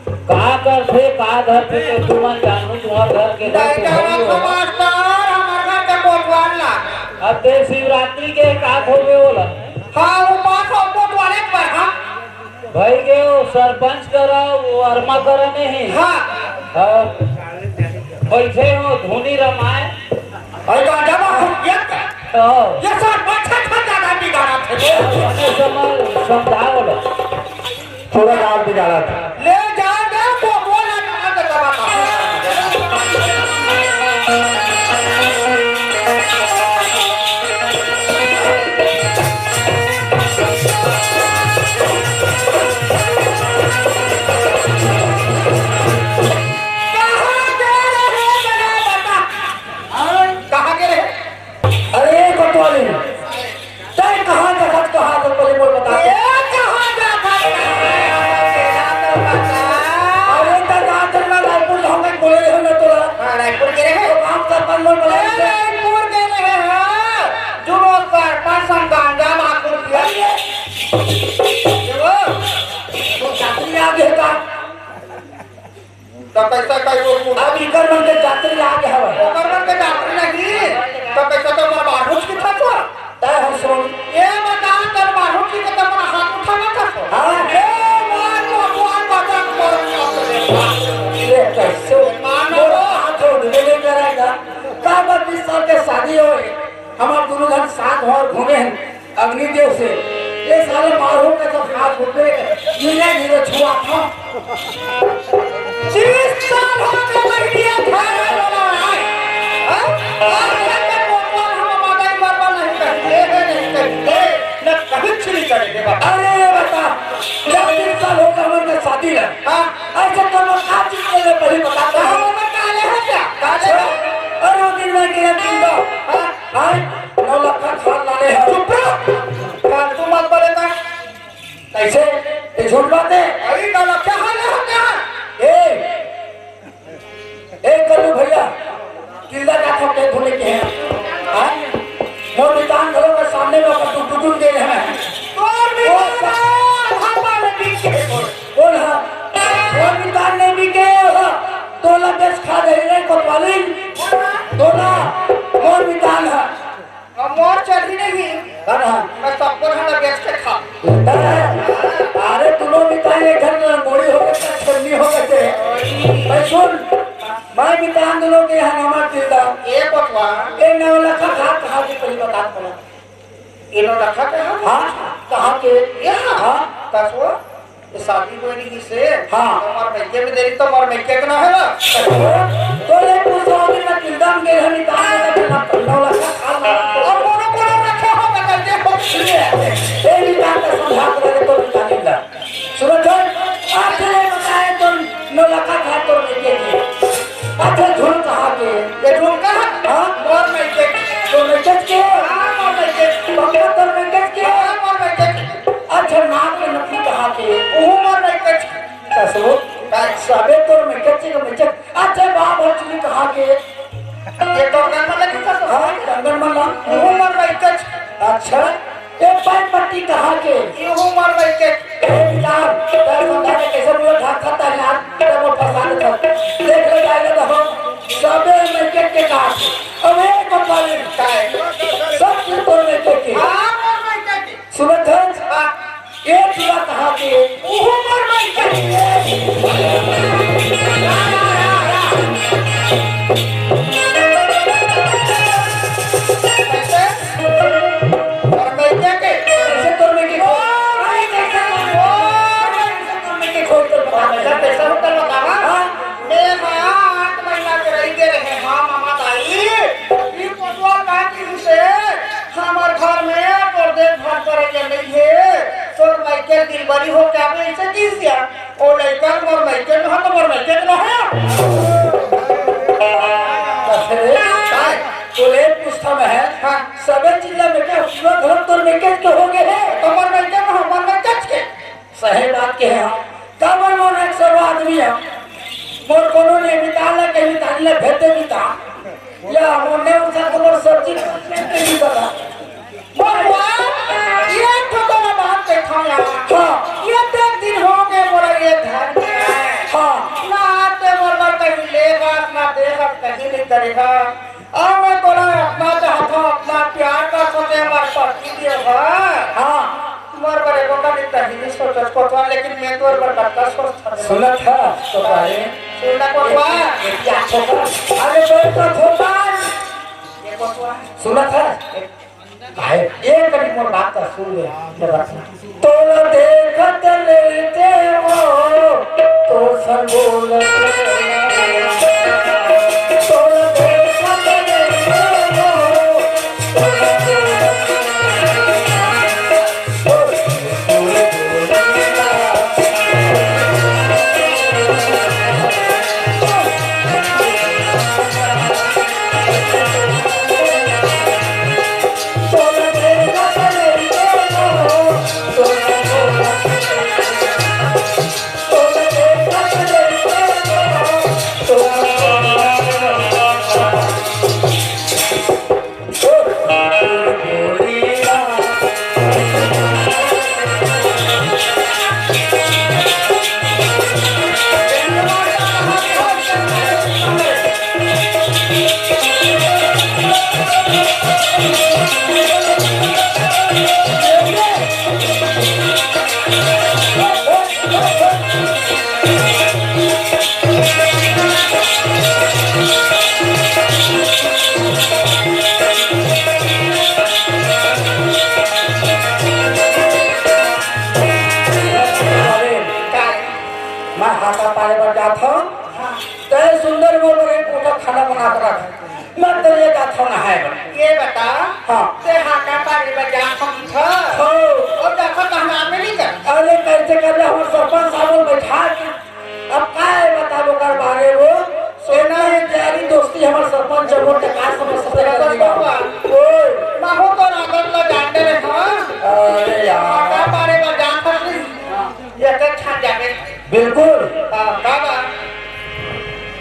का करथे, का धरथे, ते तुमन जानहू, तुंहर घर के धरथे, नहीं, भई हो। मास्टर, हमर घर के कोतवाल ला। अब ते शिवरात्रि के का होवे ओला? हाँ, उपास हो कोतवाले पर, हाँ। भई गे, वो सरपंच करा, वो अरमा करा नहीं। हाँ। अब बैठे हो, धुनी रमाए। अरे, गांजा में फूट गया क्या? तो। ये सरपंच है, खा जाना बिगाड़ा थे। अपने समझ, समझाओ लो। पूरा गांव बिगाड़ा था। ले जाओ, जाओ, तो वो ना, ना, ना, ना, ना। कहाँ गए रहे, जरा बता। हाँ? कहाँ गए रहे? अरे कोतवाली, तैं कहाँ जाथस, कहाँ जाथस, पहले मोर बता दे। ए, कहाँ जाथस, कहाँ जाथस, तेला तो बता। अरे, त जाथस ना, रायपुर जाहूँ, मैं बोले रहे ना तोला। हाँ, रायपुर गे रहे। तो काम कर, अपन मोर ए, बता दे। रायपुर गे रहे, हाँ। जो वो सरपंच संग गांजा माखुर पिया। अरे। ये वो, तो जात्री आ गया था। त कइसे कहिबो तू? अब इकर मन के जात्री लागे हवय। ओकर मन के जात्री नहीं, त कइसे तो मोर बारहूच की था तो? तय हो सुन। ए बता, तोर बारहूच की के त मोर हाथ उठाना था तो। हाँ। ए मार को, को, को, को, को, ये कइसे? मानो। मोर हाथ उठबे नहीं करेगा। का बात बीस साल के शादी होय, हमर दोनों झन साथ होय घूमे हन। अग्निदेव से, ये साले मारो के तो हाथ उठे, धीरे धीरे छुआ था। तीस साल हो गए, मैं ये घर में बोला है। हाँ? आज तक मैं कोतवाल हम माता ही बाबा नहीं कहते हैं, नहीं कहते, न कभी चुरी करेंगे बाबा। अरे बता, जब तीस साल हो गए हमारे शादी है, हाँ? ऐसे तो लोग का चीज के लिए पहले बताता है। हाँ, वो काले है क्या? काले है? अरे वो दिन मैं गया जिंदा। हाँ? हाँ? नौलखा खान लाले हैं। चुप रहो। फालतू मत बोले कर। कैसे? ये झूठ बात है। अरे नौलखा खान ले होते हैं। ए, ए कल्लू भैया, किल्ला का था के भूले के हैं। हाँ? मोर दुकान घरों के सामने में अपन टुकटुकुन दे रहे हैं। तोर भी वो सा- मैं मितान दुनो के यहाँ नमक दिलदा। ए कोटवा। ए नौलखा कहाँ, कहाँ के पहली बता पड़ा। ए नौलखा कहाँ? हाँ, कहाँ के? यहाँ? हाँ। कछुआ? ये शादी कोई नहीं से? हाँ। तो मोर मइके में देरी तो मोर मइके के ना है ना? तो ये पूछो कि मैं किल्दम के यहाँ मितान दुनो के ना नौलखा खा ला। अब कोनो कोनो रखे हो बता दे हो। ए मितान का समझा के तो मितान दिलदा। सुनत हस? आज ले बताए तो नौलखा कहाँ तोर मइके के। अच्छा झुल कहाँ के? ये झुल कहाँ? हाँ? मोर मइके के। तोर मइके के? हाँ, मोर मइके के। पक्का तोर मइके के? हाँ, मोर मइके के। अच्छा नाक के नथनी कहाँ के? उहू मोर मइके के। कसो? सबे तोर मइके के, मइके के। अच्छा बाप हथनी कहाँ के? ये तो गन में लगी कसो। हाँ, गन में लगी। उहू मोर मइके के। अच्छा। ए, पान पट्टी कहाँ के? इहू मोर मइके के। ए, यार, तैं समझा दे, कैसे बोला, ढाक खाता है यार, तैं वो फंसा दे सब। देख ले जाएगा तो हम सबे मइके के कहा थे। अब एक बार काय? सब चीज तोर मइके के। हाँ, मोर मइके के। सुनत हस? हाँ। ए चूड़ा कहाँ के? उहू मोर मइके के। कैसे? तोर मइके के? कैसे तोर मइके के? अरे, कैसे तोर मइके के? कैसे तोर मइके के? खोज तो बता। अच्छा, कैसे होता बतावा? हाँ। मैं हाँ, आठ महीना के रहि गे रहेंव, हाँ, मामा दाई। ई कोटवा का की से हमर घर में तोर देखभाल करे के नइ हे। तोर मइके के डिलीवरी हो के आबे, अइसे किहिस या। ओ लइका मोर मइके के नोहे, त मोर मइके के नोहे। अरे, काय? तोर ए पुस्ता में हे? हाँ। सबे चीज ला मइके, पूरा घर तोर मइके के हो गे हे। त मोर मइके के नोहे, मोर मइके के। सही बात कहे हव। काबर मोर एक सौ आदमी हे। मोर कोनो नइ मितान ला, कहीं मितान ला भेज दे मितान। या मोर ने उनका कोनो सब्जी नहीं पता। बबुआ, ये तो तोला बात देखाव यार। हाँ। ये तो एक दिन हो गे मोला ये घर में। हाँ। ना तैं मोर बर कहीं लेगस, ना देगस, कहीं नइ करेगस। अब मैं तोला अतना चाहत हंव, अतना प्यार करत हंव, तैं मोर पति देव हस। हाँ। मोर बर एको कनी तहीं नइ सोचस कोटवा, लेकिन मैं तोर बर कतका सोचत हंव। सुनत हस तो काहे? सुन ना कोटवा। ए, ए, क्या कोटवा? अरे बोल तो कोटवा। ये कोटवा। सुनत हस? भाई, ये करीब मोर बात का सुन ले, ये बात सुन। तोला देखत लेते हो, तो संग बोलत। तोला देखत लेते हो, तो संग बोलत। मैं हाका पारे बर जात हंव, तैं सुंदर मोर बर एक कोठा खाना बना के रख। मैं तो ये जात हंव नहाए बर। ये बता, हाँ। तैं हाका पारे बर जात हस? हाँ। अउ जात हस नहाए बर नहीं कर? अरे कैसे कर ले, हमर सरपंच साहब बैठा के। अब काय बताबो ओकर बारे वो? सोना ये यारी दोस्ती हमर सरपंच जमो के का समझ सकते हैं? ओए। महू तो रंगत ला जानते रहे, हाँ? अरे यार। हाका पारे बर जात हस नहीं? ये तो छान जाबे। बिल्कुल। हाँ, का बा?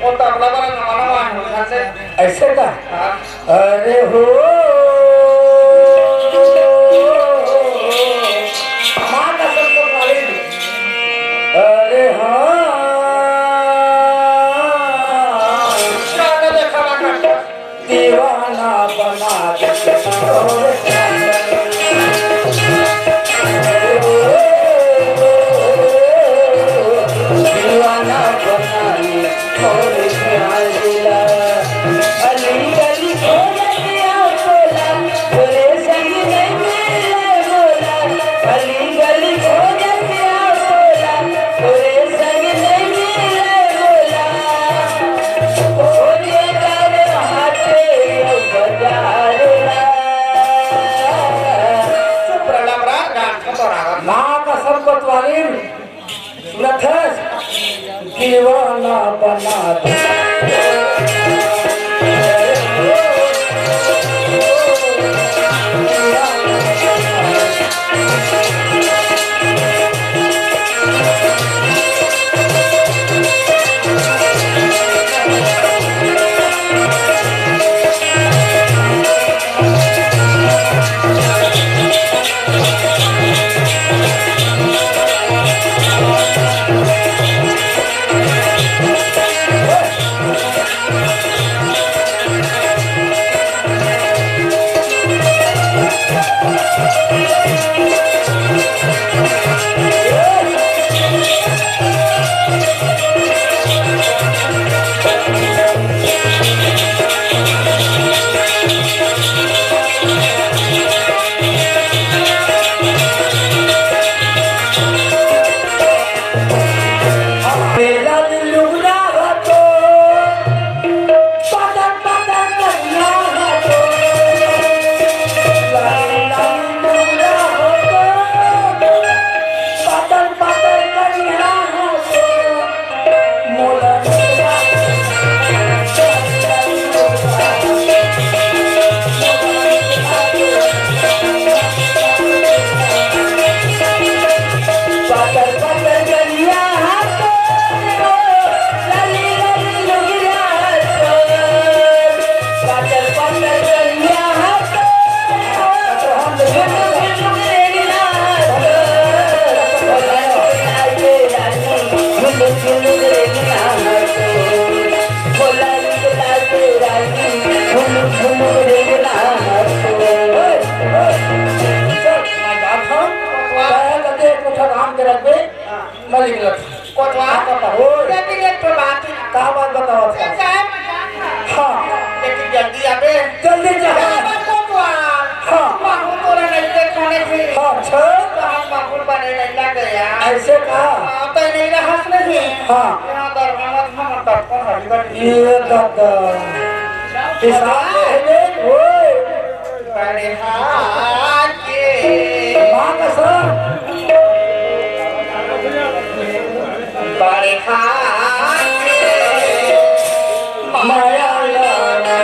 वो तबला वाला नवा नवा है, उनका से। ऐसे का? हाँ। अरे हो, माँ कसम को मालिक। अरे हाँ। गाना देखा ना करता। दीवाना बना दे। दीवाना बना दे। सुनत हस? दीवाना बना दे। मलिक लग। कोतवाल। हाँ, बताओ। लेकिन एक ठो बात है। का बात बताओ? हाँ। लेकिन जल्दी आबे। जल्दी जा। कोतवाल। हाँ। बाबू तोरा नहीं देखने से। हाँ, अच्छा। तो हम बाबू बने नहीं लग गया। ऐसे का? हाँ, तो नहीं रहा नहीं। हाँ। यहाँ दरबार में हम तब को हरी बनी। ये दादा। किसान है बे? ओए। बड़े हाथ के। माँ कसम। बड़े हाथ के। माया लाना।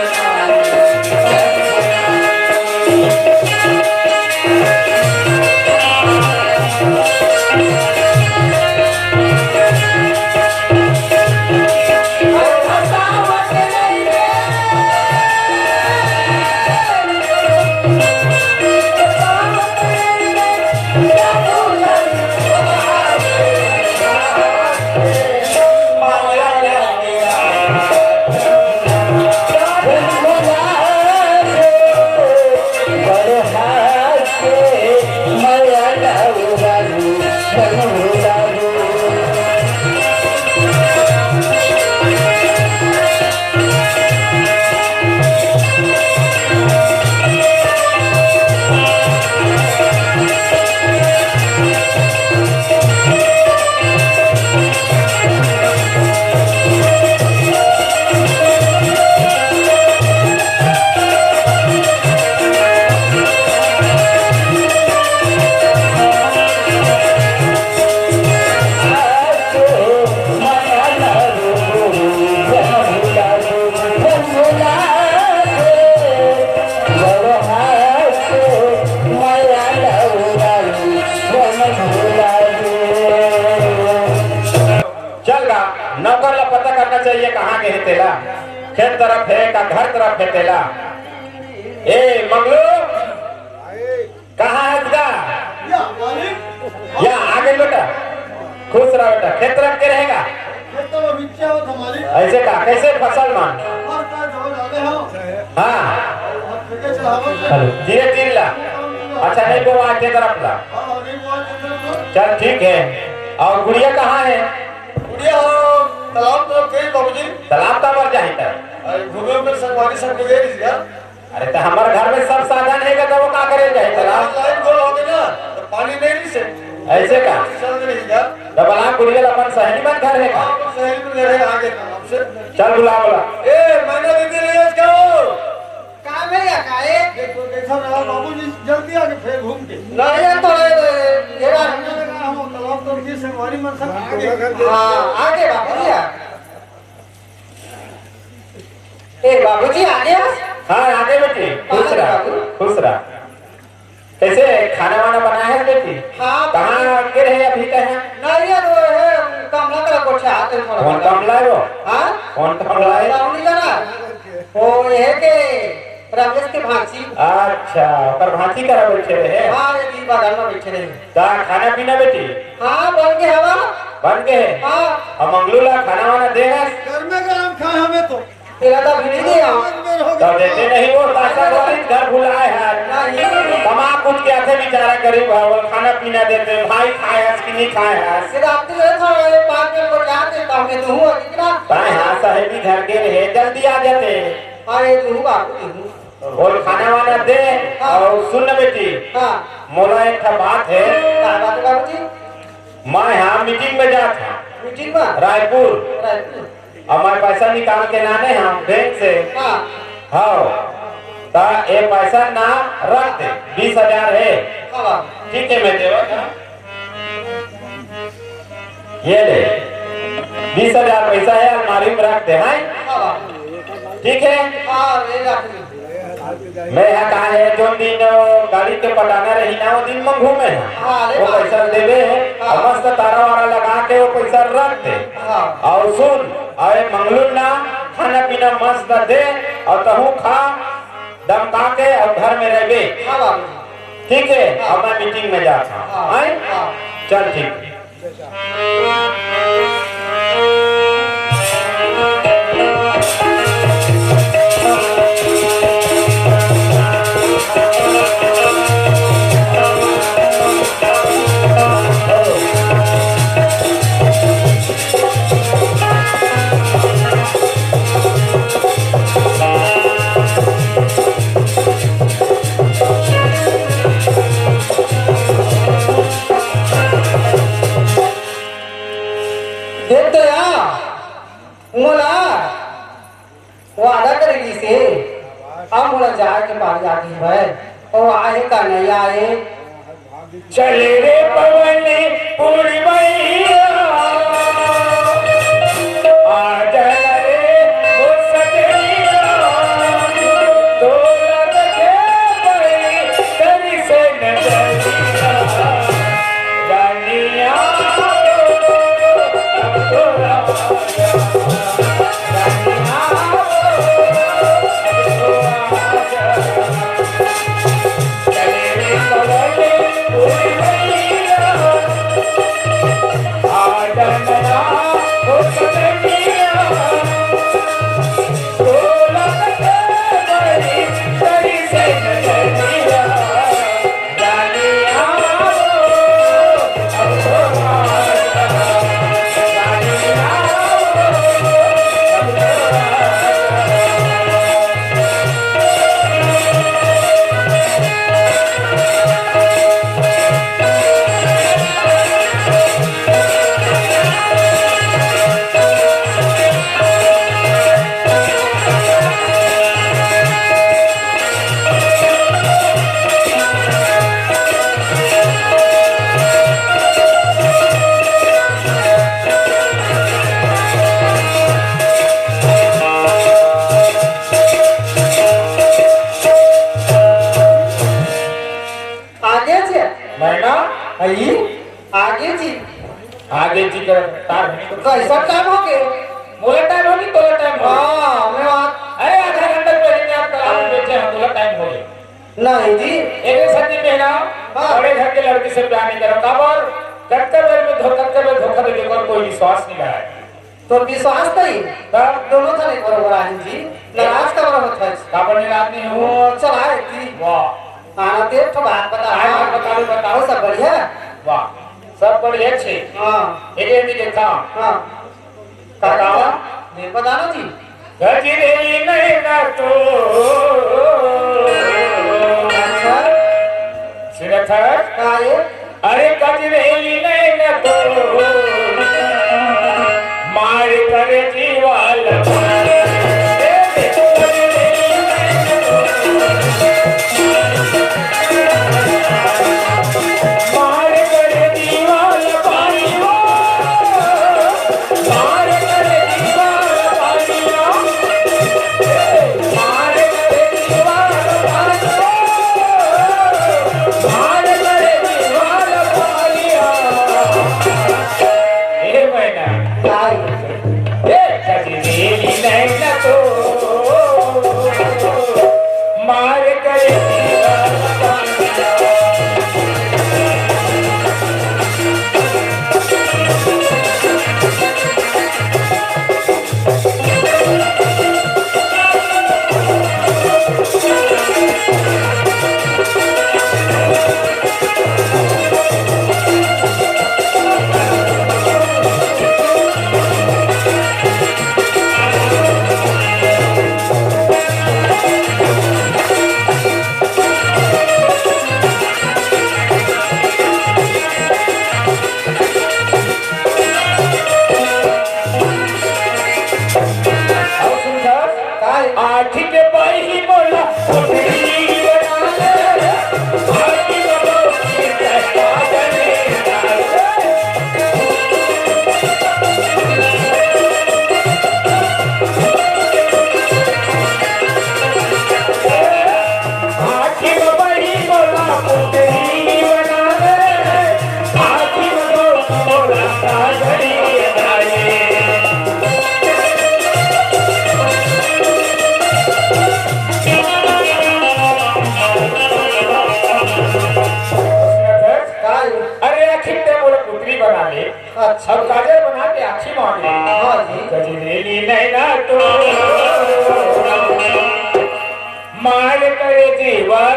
चल गा, नौकर ला पता करना चाहिए, कहाँ गे हे तेला, खेत तरफ हे का घर तरफ हे तेला। ए मंगलू, कहाँ हे तेला? या, मालिक। या, आ गे बेटा, खुश रह बेटा, खेत तरफ के रहेगा? खेत तरफ नीचे आवत हे, मालिक। ऐसे का, कैसे फसल मान? हमारे पास जो डाले हो, हाँ। हम फेंके चढ़ावत हैं। चलो, धीरे धीरे ला। अच्छा, नहीं बोआ, खेत तरफ ला। हाँ, नहीं बोआ, खेत तरफ ला। चल, ठीक है। और गुड़िया कहाँ है? गुड़िया हो, तालाब तरफ गई बाबूजी। तालाब तरफ जाही त। अरे, घूमे में संगवारी सब को दे दीजिए। अरे, त हमर घर में सब साधन हे, त वो का करे जाही तालाब? लाइन गोल हो गई ना, तो पानी नहीं रिहिसे। ऐसे का? चल रही है। त बला गुड़िया अपन सहेली मन घर हे का? हाँ, अपन सहेली मन घर हे, आगे तालाब से। चल, बुला, बुला। ए, मैना दीदी, ले आज क्या हो? काम है या का है? देखो, देखो ना, बाबूजी, जल्दी आके फेर घूम के। नहीं, ये तो, ये, ये बात हम लोग का, हम तालाब तो हाँ, आगे बाबूजी, आ। ए, बाबूजी, आगे आ। हाँ, आगे बेटी, खुश रहा, खुश रहा। कैसे, खाना वाना बनाया है बेटी? हाँ, कहाँ गे रहे अभी तक? नहीं, ये वो है, कमला करा गोठियात हे थोड़ा। कौन कमला है वो? हाँ? कौन कमला है? कमला नहीं जाना? वो ये है कि रमेश के भांची। अच्छा, ओकर भांची करा बैठे रहे? हाँ, ये भी बगल में बैठे रहे। का खाना पीना बेटी? हाँ, बन के हवा। बन के है? हाँ। अब मंगलू ला खाना वाना दे है? घर में गरम खा हमें तो। तेरा तो अभी नहीं दिया। तब देते नहीं वो, ताकत वाली घर भुलाए है। नहीं। कमा कुछ के आथे बेचारा गरीब है, वो खाना पीना देते, भाई खाए हस कि नहीं खाए हस? तेरा आप तो था, ये पाँच मिनट को क्या देता हूँ मैं, तू हूँ, इतना। ताए हाँ, साहेबी घर के रहे, जल्दी आ जाते। हाँ, ये तू हूँ बाबू, तू हूँ। बोल, खाना वाना दे। हाँ। अउ सुन न बेटी, हाँ। मोला एक ठा बात हे। का बात हे बाबूजी? मैं हा मीटिंग में जात हा। मीटिंग में? रायपुर। रायपुर। अउ मैं पैसा निकाल के लाने हा बैंक से। हाँ। हव। त ए पैसा ना रख दे, बीस हजार हे। हाँ बाबू। ठीक हे, मैं देवत हा। ये ले, बीस हजार पैसा हे, अलमारी में रख दे, हैं? हाँ बाबू। ठीक हे? हाँ, ले रख दे। मैं हा कहा हे, जोन दिन गाड़ी के पटाना रही ना, वो दिन में घूमे हा। हाँ, ले वो बाबू। पैसा देबे हे, हाँ। अउ मस्त तारा वारा लगा के वो पैसा रख दे। हाँ। अउ सुन, अरे मंगलू ना, खाना पीना मस्त दे, अउ तहूँ खा, दमका के, अउ घर में रहबे। हाँ बाबू। ठीक हे, हाँ। अब मैं मीटिंग में जात हा। हाँ, हैं? हाँ। चल ठीक हे। देख तो या, मोला वादा करे गिस हे, अब मोला जाए के पारी आ गे हवय। अउ आए का नइ आए। चले रे पवन पुरवैया, आ जा रे ओ सजनिया, तोला देखे पई कइसे नजरिया, रानिया, तोला आगे जी। मैना? आई? आगे जी। आगे जी कर तार है। कैसा टाइम हो गया? मोला टाइम हो कि तोला टाइम हो? हाँ, मैं बात। अरे, आधा घंटा पहले मैं आप तालाब में बैठे हैं, तोला टाइम हो गया। नहीं जी। एक एक सच्ची बहना, हाँ। बड़े घर के लड़की से प्यार नहीं करो। काबर? कतका बेर में धो-, कतका बेर धोखा दे देकर कोई विश्वास नहीं रहा है। तो विश्वास नहीं? तब? दोनों झन एक बरोबर आही जी। नाराज काबर होत हस? काबर नाराज नहीं हूँ? वो चला है जी। वाह। हाँ, तो एक ठो बात बता। काय बात बतावे, बताओ। वो सब बढ़िया? वाह, सब बढ़िया छे। हाँ। एक, एक देखा। हाँ। बताओ। नहीं बताना जी। गजरेली नैना तो। अच्छा। सिरथर। का ये? अरे गजरेली नैना तो मार करे जीवाल। मार करे जीवाल पानी वो। अरे आखिर ते मोला पुतरी बना ले। अच्छा। अब काजल बना के आँखी मांगे। हाँ जी। गजरेली नैना तो मार करे जीवन।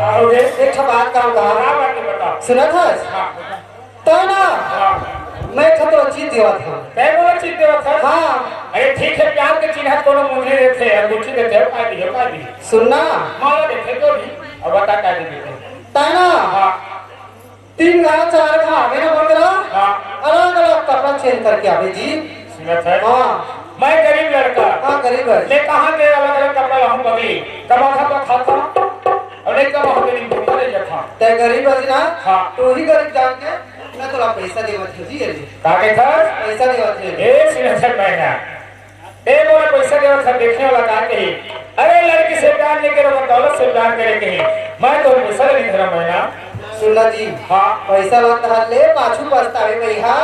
आओ रे। एक ठो बात कहूँ का? का बात है, बताओ। सुनत हस? हाँ। त ना, हाँ। मैं एक ठो तोला चीज देवत हँव। तैं मोला चीज देवत हस? हाँ। अरे ठीक है, प्यार के चिन्ह कोनो मुंदरी देथे, अंगूठी देथे, का दिही, का दिही? सुन ना। माला देथे, जो भी। अब बता, का दिही? तैं ना, हाँ। तीन घा, चार घा आबे ना बोल रहा। हाँ। अलग-अलग कपड़ा change करके आबे जी। सुनत है? हाँ। मैं गरीब लड़का। हाँ, गरीब है। मैं कहाँ के अलग-अलग कपड़ा लाहूँ बगली? कमाथँव तो खाथँव, अउ नहीं कमाहूँ तो दिन भूखा रह जाथँव। तैं गरीब हस ना? हाँ। तू ही गरीब जान के मैं तोला पैसा देवत हँव जी, ये ले। का कहत हस? पैसा देवत हँव। ए, सुनत है मैना, ए मोला पैसा देवत हस, देखने वाला का कही? अरे लड़की से प्यार नहीं करे, वो दौलत से प्यार करे कही। मैं तो पैसा नहीं धरँव मैना। सुन ना जी, हाँ। पैसा ला धर ले, पाछू पछतावे भई हा।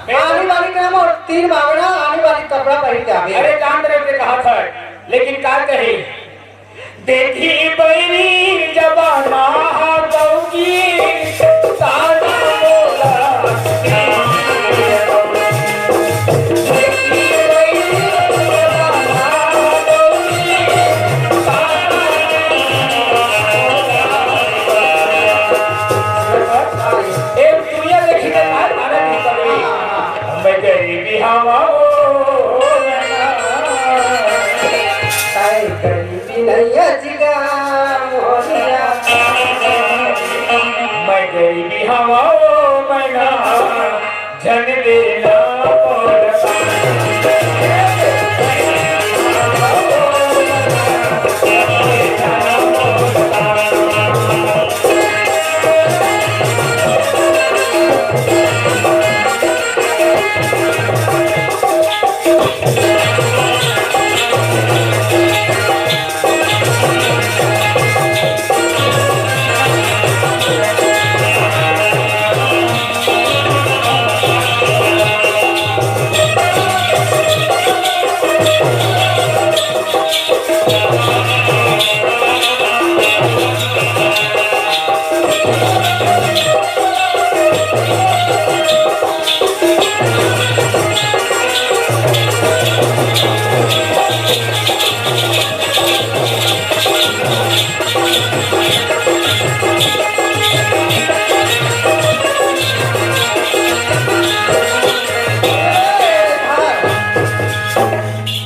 मैं आने वाली काम अउ तीन बावना, आने वाली कपड़ा पहिर के आवे। अरे जान रहे थे कहा था, लेकिन का कही? देखी बैरी जमाना हा बउगी, ताना मोला। ए, दुनिया देखी के काय मारे भी पड़ी। मैं गरीबी हवा ओ, काय गरीबी नैया जिगा मोरिया। मैं गरीबी हवा ओ, मैं ना झन देना मोर।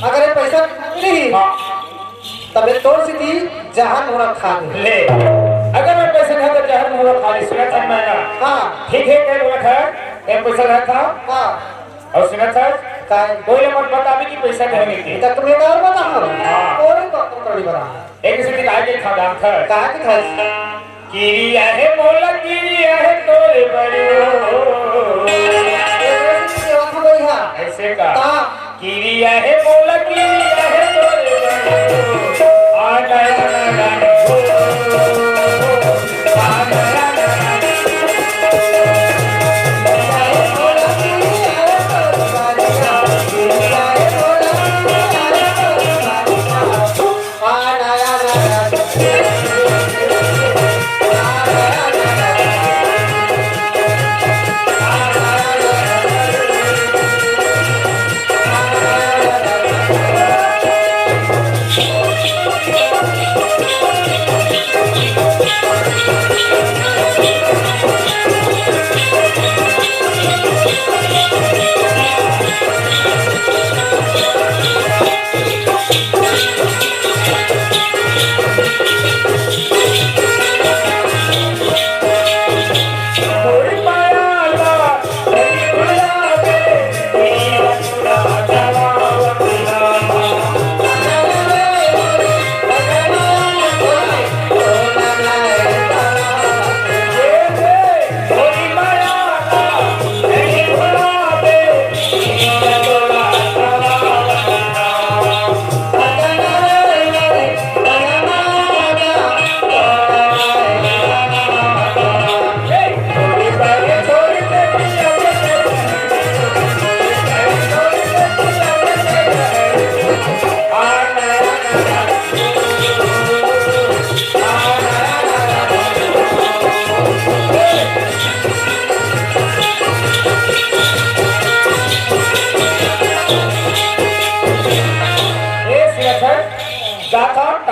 अगर ये पैसा नहीं, हाँ। तबे तोर सीधी जहर मोला खा ले। ले। अगर मैं पैसा नहीं तो जहर मोला खा ले, सुनत हस मैना? हाँ। ठीक है, कह बोला था, मैं पैसा रहा था। हाँ। अउ सुनत हस? काय? कोई मत बताबे कि पैसा कहाँ मिलथे। तक में और बता हम। हाँ। कोई तो कड़ी बना। एक से दिखाई के खा डाल था। कहाँ के था? किरिया हे मोला, किरिया हे तोरे बड़े हो। ये तो सेवा था भैया। ऐसे का? ता। किरिया हे मोला, किरिया हे तोरे बड़े हो। आ गया ना रानी हो। आ गया ना रानी।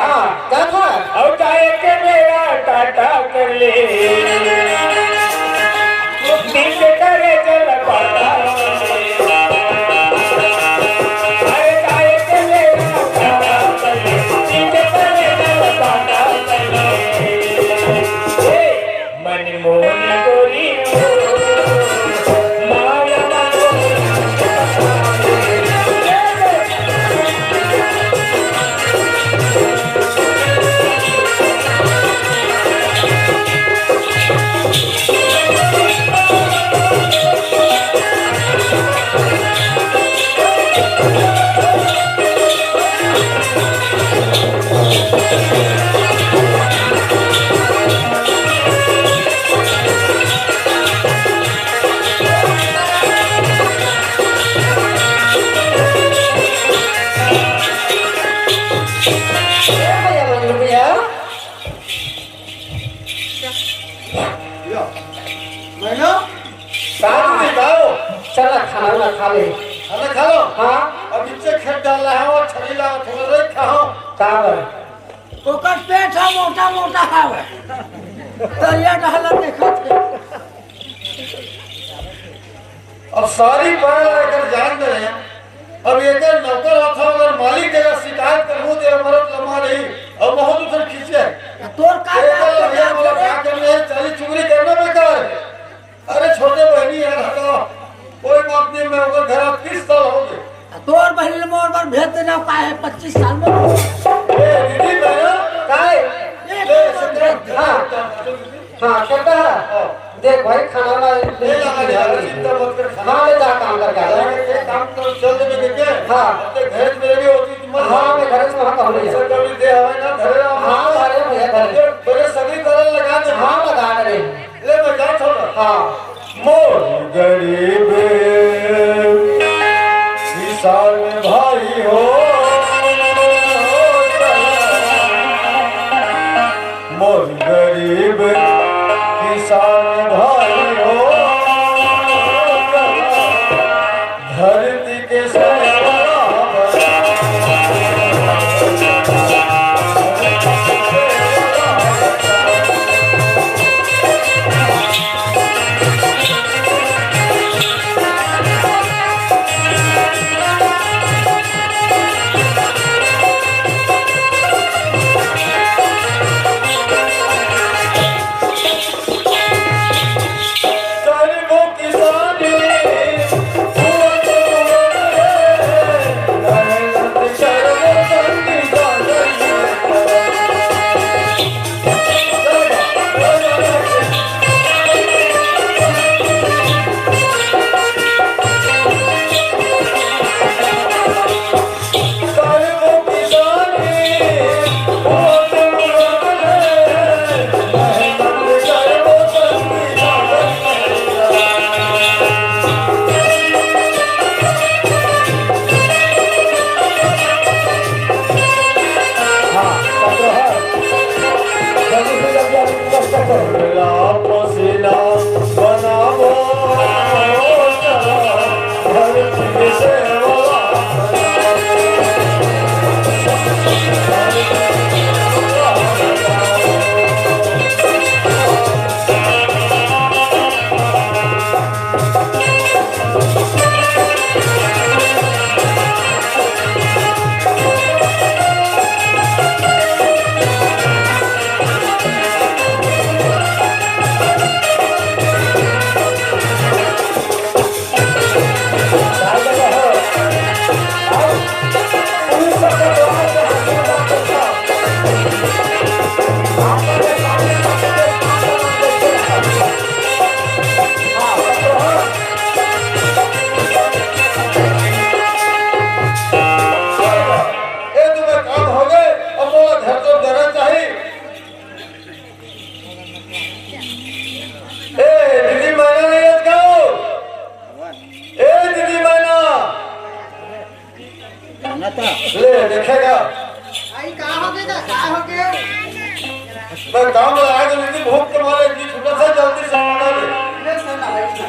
हाँ, का था? अउ जाए के बेरा टाटा कर ले, दिल के करे जल पाटा। अरे जाए के बेरा टाटा कर ले, दिल के करे जल पाटा कर ले। ए, मन मोहन गोरी, माया भैया, भैया। मैना, साथ में जाओ। चला, खाना वाना खा ले। खाना खा लो। हाँ। अब इनसे खेत डाल रहा है और छड़ी ला, थोड़ा रे खाओ। का बर? ओकर पेट ह मोटा मोटा हावय। तरिया डहला देखत हे। अब सारी पायल एकर जान दे। अब एकर नौकर होत हव, अगर मालिक जगह शिकायत करहूँ, त ए मरत लम्हा नहीं। अब बहुत उधर खींचे। तोर का एकर काम हे? भैया, मोला का करना हे? चाली चुगली करना बेकार हे। अरे छोटे बहिनी यार, हटाओ, कोई बात नहीं, मैं ओकर घर तीस साल हो गए। तोर बहिनी ल मोर बर भेज देना, का हे, पच्चीस साल में। ए, दीदी, मैं ना, काय? ए, ले, सुन, हाँ। हाँ, करता है। हाँ। देख भाई, खाना वाला ले ले, ले, ले, ले, चिंता मत कर, खाना हाँ, ले जा, काम करके आ जा। एक काम तो चल दे, मैं देखे। हाँ। अपने घर में भी होती, तुम मत हाँ, मैं घर से वहाँ कहूँ नहीं। पैसा कौड़ी दे आवे ना, घरे आ। हाँ, घरे भैया, घरे। ये बड़े सगली तरह लगा दे। हाँ, लगा दे। ले, मैं जात हूँ ना। हाँ। मोर गरीब किसान भाई हो, मोर गरीब किसान भाई हो, धरती के सेवा ए, तुम्हें काम हो गए, अब मोला घर तो जाना चाहिए। ए, दीदी मैना नहीं है क्या? ए, दीदी मैना। ले, देखेगा। आई, का हो गया, का हो गया? मैं काम लगा के लेकिन भूख के मारे जी छुटा सा जल्दी से बना दे। ले, सर, आई ना।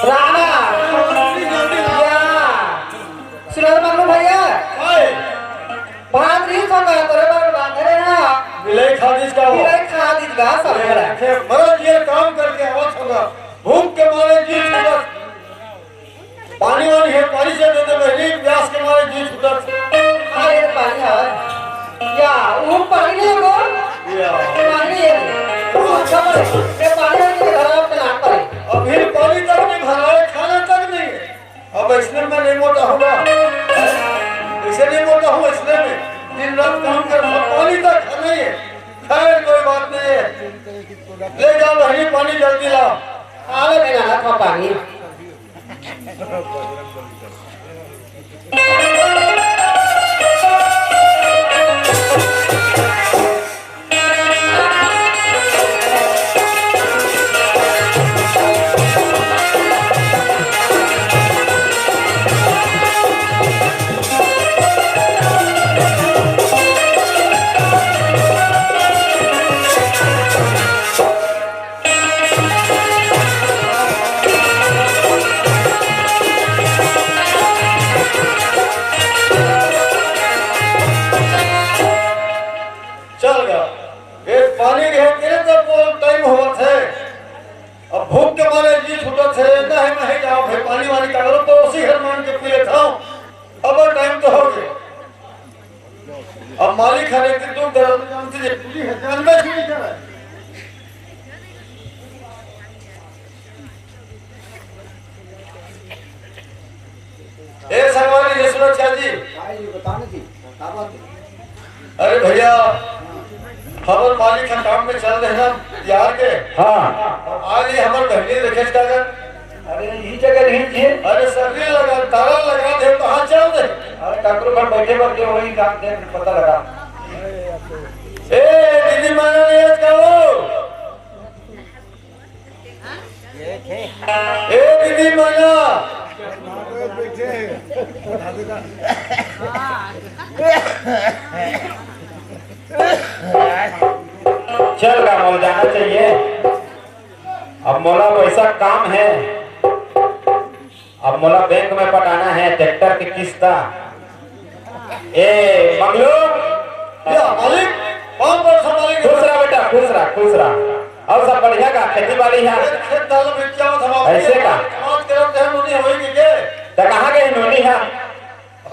राणा, या, सुरेश मल्लू भैया। हाय। का सब हो रहा है? देखे, मरत ये काम करके आवत होगा, भूख के मारे जी छूटत। पानी वानी हे, पानी से दे दे बहिनी, प्यास के मारे जी छूटत। अरे पानी है। या, वो पानी नहीं है वो? या। पानी है। वो अच्छा पड़े। ये पानी है कि घर आपके नाक पर है। अभी पानी तक नहीं भरा है, खाना तक नहीं है। अब इसने मैं नहीं मोटा हूँ ना। इसे नहीं मोटा हूँ इसने में। दिन रात काम कर, पानी तक नहीं है। खैर, कोई बात नहीं है। ले जाओ बहिनी, पानी जल्दी लाओ। आ ले बेटा, रखो पानी। चल गा। ए, पानी के तेरे तो वो टाइम होवत है। अब भूख के मारे जी छूटत है, नहीं, नहीं जाओ भाई, पानी वानी का लो, तो उसी हर मान के पी लेता हूँ। अब टाइम तो हो गया। अब मालिक हरे के तू दर्द जानती है, पूरी है, जान में छुई करे। ए संगवारी, ये सुरक्षा जी। भाई, ये बताना जी, क्या बात है? अरे भैया, हमर मालिक ह काम में चल रहे ना, यार के। हाँ। और आज ये हमर बहनी देखे जाकर। अरे, यही जगह रही जी। अरे, सगरी लगा, ताला लगा दे, कहाँ चल दे? अरे, काकरो घर बैठे बैठे वही काम दे, पता लगा। ए, दीदी, माना नहीं आज का हो? ए दीदी माया। चल गा, मोला जाना चाहिए। अब मोला पैसा काम है। अब मोला बैंक में पटाना है ट्रैक्टर के किस्ता। ए मंगलू, या मालिक, पाँव पर संभालेंगे। खुश रहा बेटा, खुश रहा, खुश रहा। और सब बढ़िया का, खेती बाड़ी है? खेत डाल में क्या था बाबू? ऐसे का? पाँच करोड़ है, नोनी होई के के? त कहाँ गई नोनी है?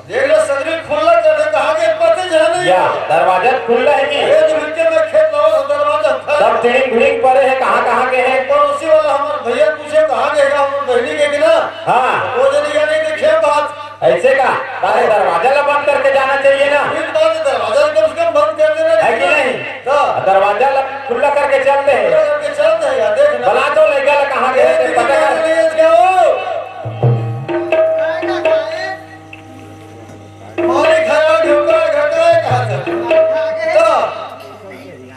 देख लो, सगरी खुला कर दे, कहाँ के पते जाने? या दरवाजा खुला है कि? ये तो मिलके मैं खेत लाओ, दरवाजा खुला। सब टिड़िंग भिड़िंग पड़े हैं, कहाँ, कहाँ के हैं? पड़ोसी वाला हमारे भैया पूछे, कहाँ गए, हमारे बहनी के कि ना? हाँ। वो जने या नहीं देखे बात। ऐसे का? तारे दरवाजा ला बंद करके जाना चाहिए ना। फिर बात है, दरवाजा कम से कम बंद कर देना है कि चाहिए। नहीं? हाँ। दरवाजा ला खुला करके चलते हैं। खुला करके चलते हैं यार, देख ना। बला तो लेकर कहाँ गए थे, पता कर। नहीं है क्या वो? पानी खाया, ढुका, घटा है, कहाँ से? तो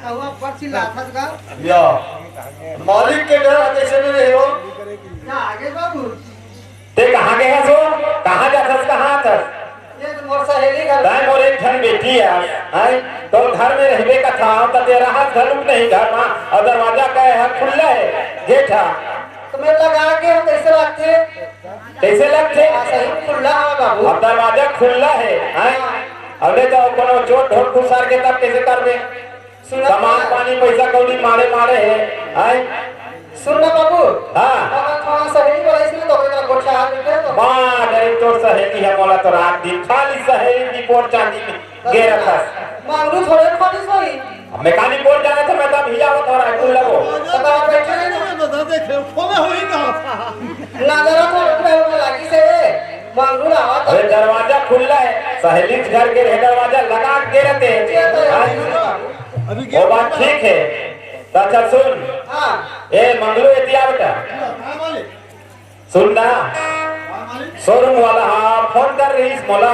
कौआ पर चिल्लाथस गा। या। मालिक के डर कैसे नहीं रहे हो? जा आगे बाबू। ते कहाँ गए हस हो? कहाँ जाथस, कहाँ आथस? ये तो मोर सहेली घर। तैं मोर एक ठन बेटी है, हैं? तो घर में रहबे का था, तो तेरा हाथ घलुक नहीं घर में, और दरवाजा का है, खुला है, गेट है। तो मैं लगा के हम कैसे रखते? कैसे लगथे? हाँ, सही खुल्ला हवय बाबू। अब दरवाजा खुल्ला हे, हैं? अबे तो कोनो चोर ढोर खुसार के तब कैसे करबे? सुन ना। सामान पानी पैसा कौड़ी मारे मारे हे, हैं? सुन ना बाबू। हाँ। अगर थोड़ा सहेली वाला इसने तो कोई तरह गोठिया हाथ में तो। माँ, गरीब तोर सहेली हे, मोला तो रात दिन खाली सहेली की पोर चांदी में गे रखस। मंगरू थोड़े खाली सोई। अब मैं कानी बोल जाना था, मैं तो अभी आवत हो रहा है, खुल्ला वो। तो बाहर बैठे रहे ना। बता दे, खेल खोले हुई ना। नजर तो रुक रहे हो, लागी से। मंगरू आवा तो। अरे, दरवाजा खुल्ला है, सहेली के घर के रहे, दरवाजा लगा के रहते हैं। ये तो है। हाँ? अभी वो बात ठीक है। तो अच्छा सुन। हाँ। ए, मंगरू, एती आ बेटा। हाँ, बोले। सुन ना, हाँ, मालिक। शोरूम वाला हा फोन कर रहिस मोला।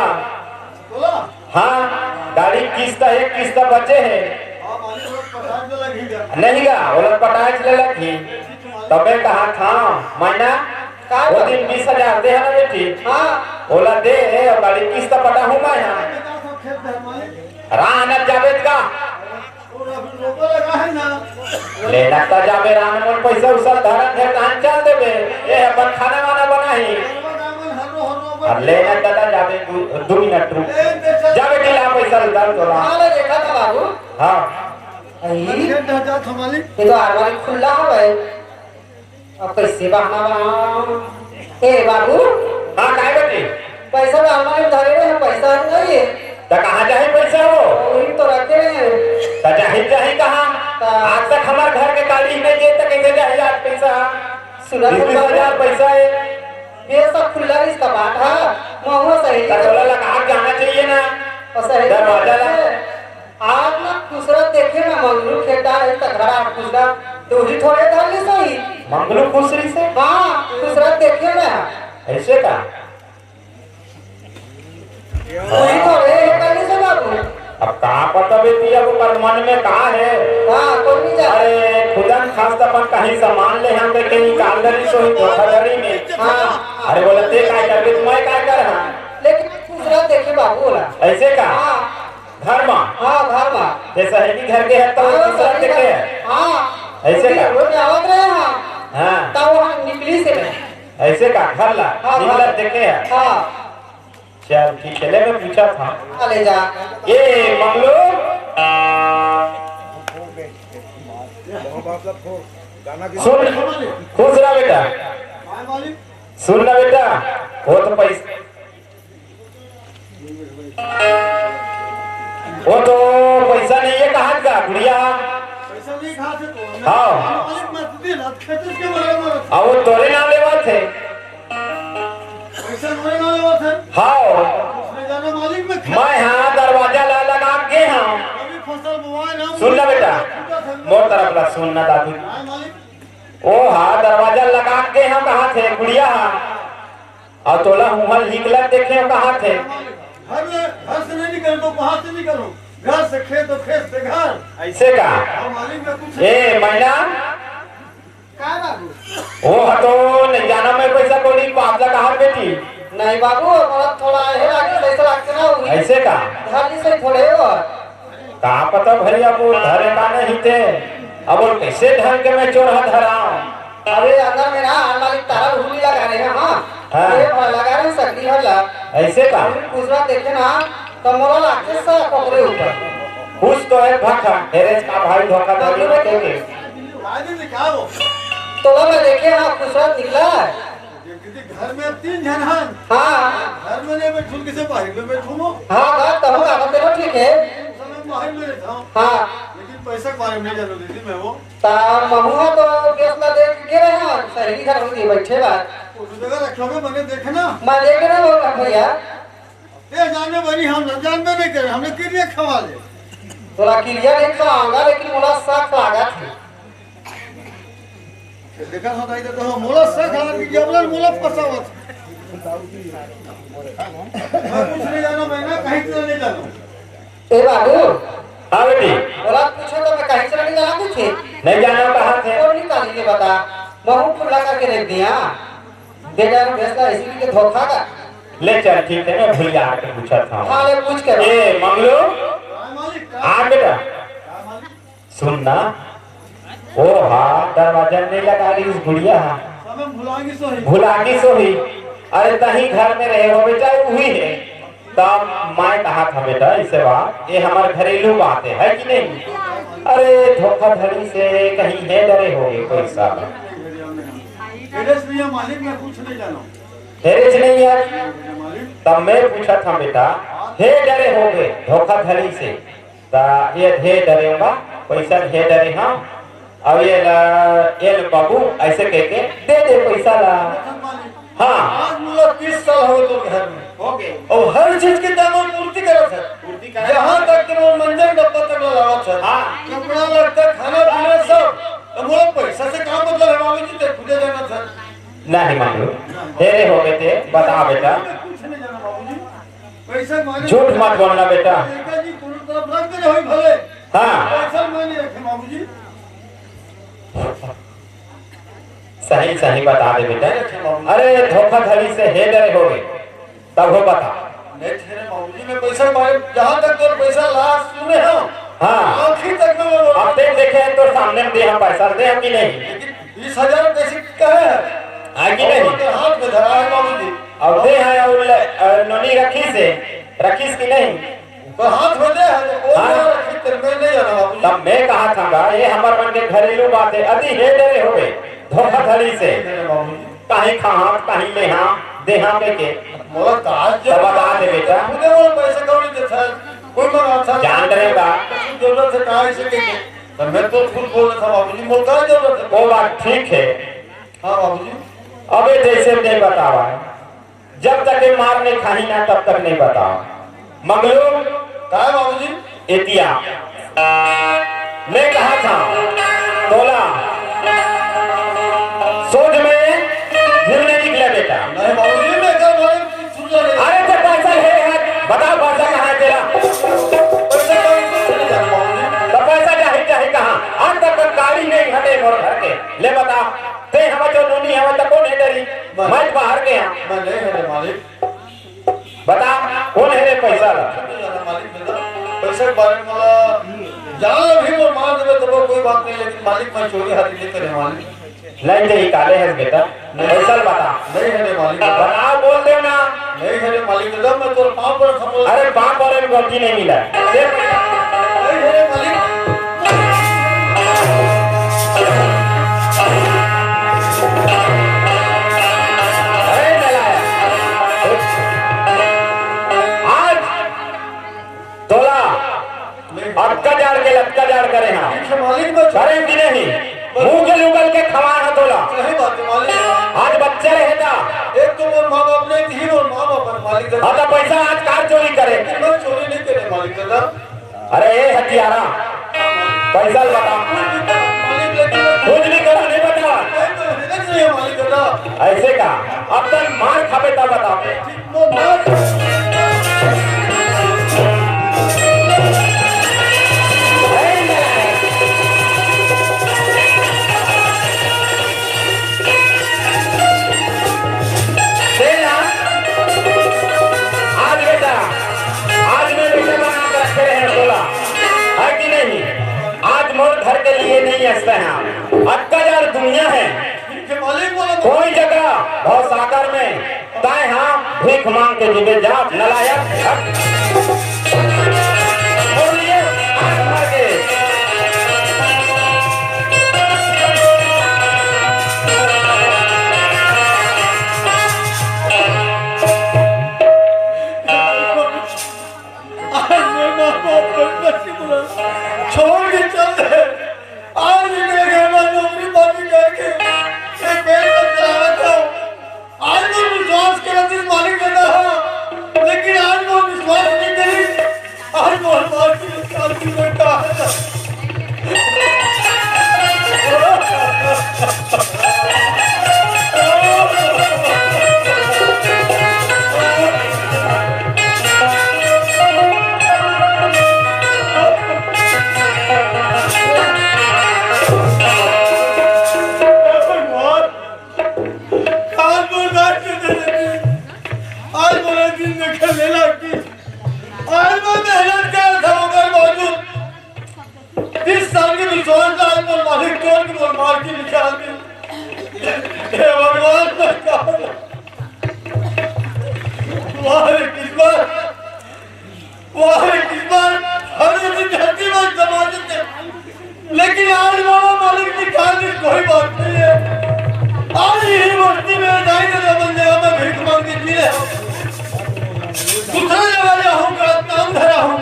बोला। हाँ, गाड़ी किस्त हे, किस्त बचे हे। हाँ, मालिक, वो पचास में लग ही गया। नहीं गा, ओला पटाए ले लगी। तबे कहा था, मैना, का वो बा? दिन बीस हजार दे हे ना बेटी। हाँ। ओला दे हे, और गाड़ी किस्त पटाहूँ मैं यहाँ। पचास खेत है, मालिक। राह न जाबे का। लेना त जाबे राम मन पैसा उसा धरन है, तहन चल देबे। ए अपन खाना वाना बनाही। अब लेना त जाबे दू, दू मिनट रुक। जाबे ढीला पैसा उधार तोला। हाँ, ले देखा था बाबू। हाँ। अई, ये तो अलमारी खुल्ला हवय। अब कइसे बहाना बनाओं? ए बाबू, हाँ, काय बेटी? पैसा तो अलमारी में धरे रहे, पैसा नहीं है। त कहाँ जाही पैसा वो? वही तो रखे हैं। त जाही, जाही कहाँ? त आज तक हमर घर के काली नहीं दे, त कइसे जाही आज पैसा? सुना बीस, बीस हजार पैसा है। ये सब खुल्ला रिश्ता बात है। महुआ सही त तोला लगा के जाना चाहिए ना। और सही दरवाजा ला। आज ना खुसरा देखे ना मंगलू खेता है त घड़ा खुसरा तो ही थोड़े धर ले सही। मंगलू खुसरी से? हाँ, खुसरा देखे ना। ऐसे का? वही थोड़े ये कर ले से बाबू। अब का पता बेटी, अब ओकर मन में का है? हाँ, कोई नहीं जाने। अरे, खुदन खास अपन कहीं सामान ले हम के निकाल दे सो धोखाधड़ी में। हाँ। अरे बोला, ते काय करबे, त मैं काय कर हाँ? लेकिन खुसरा देखे बाबू बोला। ऐसे का? हाँ। घर मा? हाँ, घर मा। जैसे है कि घर के है तो हाँ, दूसरा घर देखे है। हाँ। ऐसे का? रोड में आवत रहे हाँ। हाँ। तब वहाँ निकली से रहे। ऐसे का? घर ला? हाँ, निकला घर। देखे है। हाँ। चल ठीक है, ले मैं पूछा था। हाँ, ले जा। ए मंगलू, सुन, खुश रहा बेटा। सुन ना बेटा, वो तो पैसा वो तो पैसा नहीं है, कहाँ का गुड़िया? पैसा नहीं खात है तो। हाँ। मालिक, मैं खुद ही रात खेते के बारे में। अब वो तोरे नाम लेवत है। पैसा तोरे नाम लेवत है। हाँ। उसने जाना मालिक, मैं खेत मैं हाँ दरवाजा ला लगा के हाँ। अभी फसल बुआए ना, सुन ना बेटा, मोर तरफ ला सुन ना दादू। हाँ, मालिक। ओ हाँ दरवाजा लगा के हाँ कहाँ थे गुड़िया हाँ। अउ तोला उहाँ निकलत देखे हँव कहाँ थे। घर ले, घर से नहीं निकल तो कहाँ से निकलूं? घर से खेत और खेत से घर। ऐसे का? हमारी में कुछ ए मैना, का बाबू? वो ह तो नहीं जाना मैं पैसा कौड़ी बाप ला कहा बेटी। नहीं बाबू, हमारा थोड़ा हे लागे, ऐसा लागते ना हुई। ऐसे का? धानी से थोड़े हो। का पता भैया वो धरे का नहीं थे। अब वो कैसे ढंग के मैं चोरहा धराऊं? अरे अंदर में ना मालिक तारा भूली लगा रहे हैं, हाँ। हाँ। ये भर लगा रहे हैं, सकरी भर ला। ऐसे का? अभी दूसरा देखे ना, तो मोला लागते सा पकड़े ऊपर। कुछ तो है भाखा, हेरेच का भाई धोखाधड़ी में देखे। आज दिखाओ। तोला मैं देखे हाँ, खुसरा निकला है। ये किसी घर में तीन झन हन। हाँ। घर में नहीं बैठूं, किसे बाहर में बैठूं? हाँ, बात तो होगा, हम तेरा ठीक है। समय बाहर में रहता हूँ। हाँ। लेकिन पैसा के बारे में नहीं जानू दीदी मैं वो। ता महुआ तो गैस ला दे के रहे हैं, सहेली घर में बैठे बा। वो तो जगह रखे होंगे, मैंने देखे ना। मैं देख रहा हूँ भैया। ते जाने बनी हम न जानबे नहीं करे, हमने किरिया खवा ले। तोला किरिया नहीं खवाऊंगा, लेकिन मोला शक लागत है। देखा हो दाई तो मोला शक लागत कि जबरन मोला फसावत। मैं कुछ नहीं जाना, मैं ना कहीं से नहीं जाना। ए बाबू। हाँ बेटी। बोला पूछो तो मैं कहीं से नहीं जाना कुछ। नहीं जाना कहाँ थे? कौन निकाली ये बता। महू खुला करके रख दिया। बेटा ने फैसला इसी के धोखा का। ले चल ठीक है, मैं भैया आके पूछा था। हाँ, ले पूछ के। ए मंगलू, हाँ, मालिक, का? आ बेटा। हाँ, मालिक। सुन ना, ओ हा दरवाजा नहीं लगा रही इस गुड़िया हा। समय भुलागी सो ही। भुलागी सो ही। अरे तही घर में रहे हो बेटा, वही है। तब मैं कहा था बेटा, इसे बात, ये हमारे घरेलू बात है, है कि नहीं? अरे धोखाधड़ी से कहीं है डरे होगे कोई साहब। हेरेस भैया मालिक, मैं कुछ नहीं जाना। हेरेस नहीं है। भैया मालिक। तब मैं पूछा था बेटा, हे डरे होगे धोखाधड़ी से, ता ये हे डरे होगा, पैसा हे डरे हाँ। अब ये ला, ये ले बाबू, ऐसे कह के दे दे पैसा ला। हाँ। आज मोला तीस साल हो तो घर में। हो गए। और हर चीज की दाम पूर्ति करत है। पूर्ति करत है। यहाँ तक कि वो मंजन डब्बा तक लावत है। हाँ। कपड़ा लत्ता, खाना पीना सब। तो मोला पैसा से का मतलब है बाबूजी, ते खुदे जानत है। नहीं मालूम। तेरे हो गए थे, बता बेटा। कुछ नहीं जाना बाबूजी। पैसा माने झूठ मत बोलना बेटा। लड़का जी कोनो तरफ रख दे होई भले। हाँ। पैसा माने रखे बाबूजी। सही सही बता दे बेटा। अरे धोखाधड़ी से हे डरे हो गए, तब हो बता। नहीं ठहरे बाबूजी, मैं पैसा मारे, जहाँ तक तोर पैसा लास्ट सुने हो, हाँ। आखिर तक में वो अब देख देखे हैं तो सामने में दे हम पैसा दे हम कि नहीं? लेकिन बीस हजार कैसे कहे है? है कि नहीं? और हाथ में धरा है बाबूजी। अब दे है और ले- अ, नोनी रखी से, रखीस कि नहीं? तो हाथ में दे है, तो कौन हाँ। रखी तेरे में नहीं जाना बाबूजी। तब मैं कहा बात हंगा, ये हमर मन के घरेलू बात हे, अति हे डरे होबे धोखाधड़ी से। नहीं, नहीं, बाबूजी। कहीं खाहा, कहीं लेहा, देहा के के। मोला काज तो बता दे बेटा। खुदे मोला पैसा कौड़ी देथे, कोई मंगाथे। जान डरे बा। जरूरत हे, कहाँ से के के? तो मैं तो खुद बोल रहा था, बाबूजी, मोला का जरूरत हे? वो बात ठीक हे। हाँ, बाबूजी। अबे जैसे नहीं बतावा, जब तक ये मार नहीं खाही ना, तब तक नहीं बताओ। मंगलू, काय बाबूजी? एतिया। मैं कहा था, तोला, सोच में घिव नहीं निकला बेटा। नहीं बाबूजी, मैं क्या बोले, सुन ले। अरे तो पैसा है, है, बताओ पैसा कहाँ है तेरा? पैसा कहाँ है, बाबूजी? तो पैसा चाहे, चाहे कहाँ? आज तक गाड़ी नहीं घटे मोर घर के। ले बता, ते हमें जो नोनी हमें तो कौन है डरी? मैं तो बाहर गया। मैं नहीं है रे मालिक। बता, कौन है रे पैसा ला? नहीं जाना मालिक दादा, पैसे के बारे में मोला जान भी मोर मार देवे तो वो कोई बात नहीं, लेकिन मालिक मैं चोरी हाथी नहीं करे मालिक। नहीं दे काले है बेटा, पैसा ला बता। नहीं है रे मालिक दादा। बता, बोल दे ना। नहीं है रे मालिक दादा, मैं तोर पाँव पर खपो। अरे पाँव पर एक गलती नहीं मिला। दे। नहीं है रे मालिक। अरे नालायक। आज तोला अतका जाड़ के लतका जाड़ करे हा। ठीक है मालिक, मैं करे कि नहीं? मुंह के उगल के खवा हा तोला। सही बात है मालिक। आज बच्चा रहता। एक तो मोर माँ बाप नहीं थी, मोर माँ बाप है मालिक। हाँ, तो पैसा आज कार चोरी करे। मैं चोरी नहीं करे मालिक दादा। अरे ए हथियारा, पैसा बता। कुछ भी करो, नहीं बता। ऐसे का? अब तक मार खाबे तब बता। तेरा आज बेटा, आज मैं बेटा बना के रखे रहे हैं, बोला है कि नहीं? आज मोर घर के लिए नहीं हंसते हैं आप। अक्का यार दुनिया है, कोई जगह भवसागर में ताए हाँ भीख मांग के जीवे जा, नालायक। हट। बोलिए, आज मर के। आज मैं माँ बाप पर मत बोला। छोड़ के चल दे। आज भी मेरे घर में नौकरी पानी करके ये पेट पर चलावत हूँ। आज मैं विश्वास करत हूँ मालिक दादा, लेकिन आज मैं विश्वास नहीं करी। आज मैं हर बात की शांति में कहा था। आज मोर रात के दे देती। आज मोर दिन में खेले लगती। आज मैं मेहनत कर था, ओकर बावजूद तीस साल के विश्वास ला आज मोर मालिक तोड़ के मोर मार के निकाल दे। हे भगवान, मैं का वाह रे किस्मत, वाह रे किस्मत, हर दिन धरती में समा देते। लेकिन आज बाबा मालिक निकाल दे, कोई बात नहीं है। आज यही बस्ती में दाई दे बन जाएगा, मैं भीख मांग के जी रहा हूँ। दूसरा जगह जाऊँ, गलत काम धरा हूँ।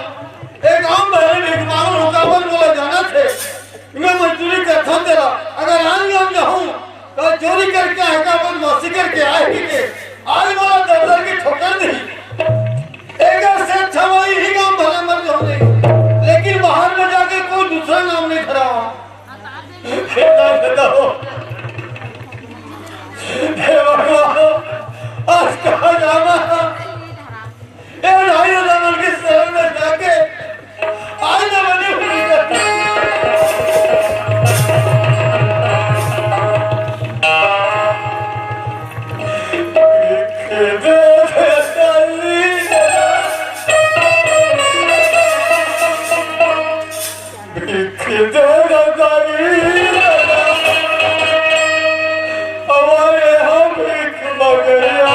एक आम भरे भीख मांग हूँ, काबर बोला जाना थे। मैं मजदूरी करता तेरा, अगर आन जान जाऊँ, तो चोरी करके आए का, बदमाशी करके आए ही के। आज वाला दरदर की ठोकर नहीं। एक से अच्छा वही ही काम भला मर जाओ नहीं। लेकिन बाहर में जाके कोई दूसरा नाम नहीं धरा। खेदा, खेदा हो। हे भगवान, आज कहाँ जाना? ए भाई, रमन के शरण में जाके आज ना बनी हुई करता। भिख दे रजाई, हमारे हम भिख मगैया।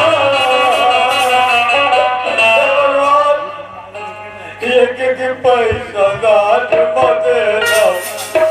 एक एक पैसा गांठ में दे दो।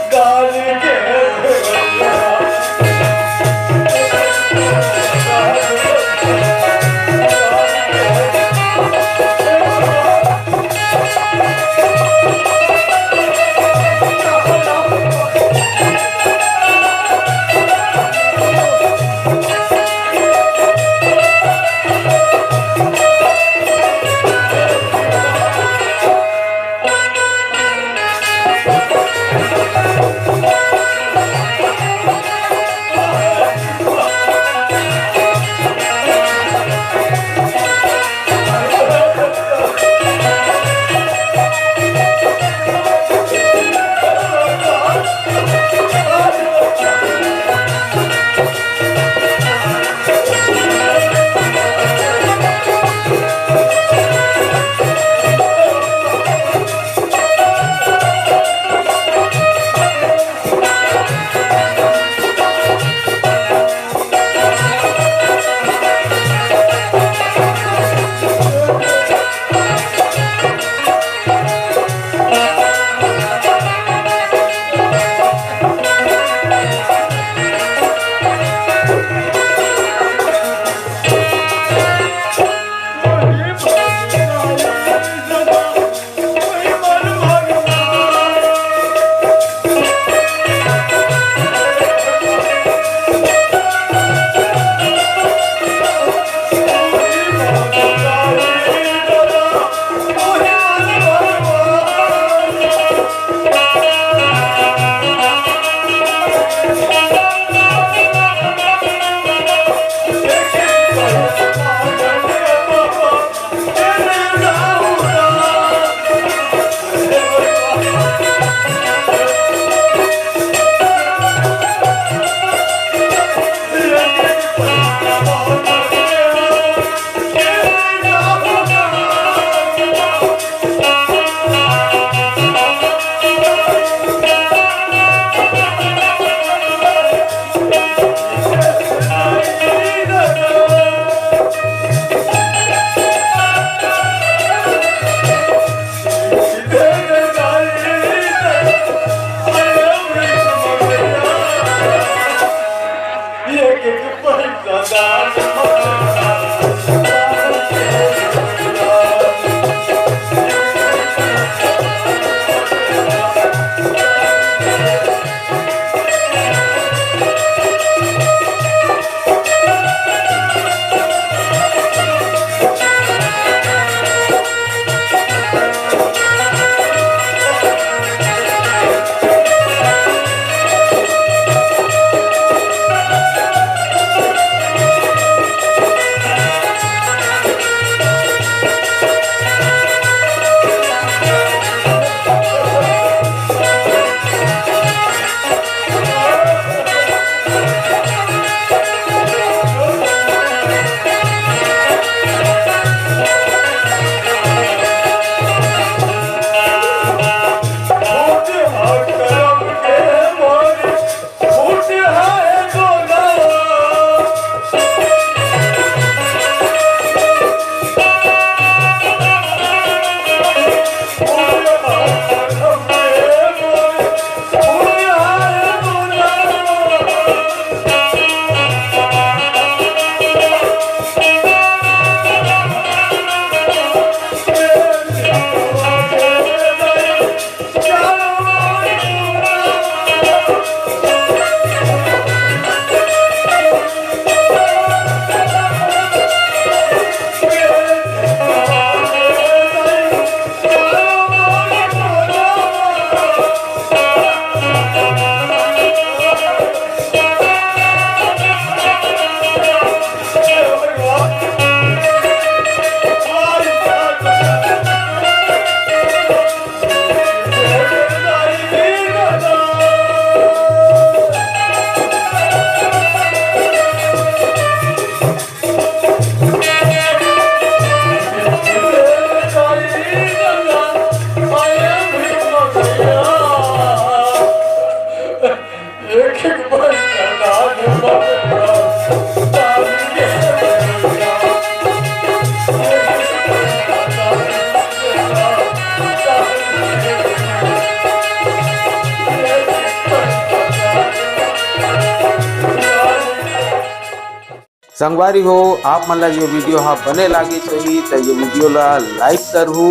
संगवारी हो, आप मन ला ये वीडियो हा बने लागिस होही त ये वीडियो ला like करहू,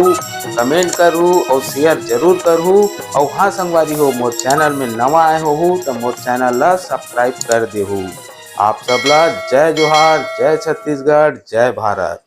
comment करहू और share जरूर करहू। और हाँ संगवारी हो, मोर चैनल में नवा आए होहू त मोर चैनल ला subscribe कर देहू। आप सब ला जय जोहार, जय छत्तीसगढ़, जय भारत।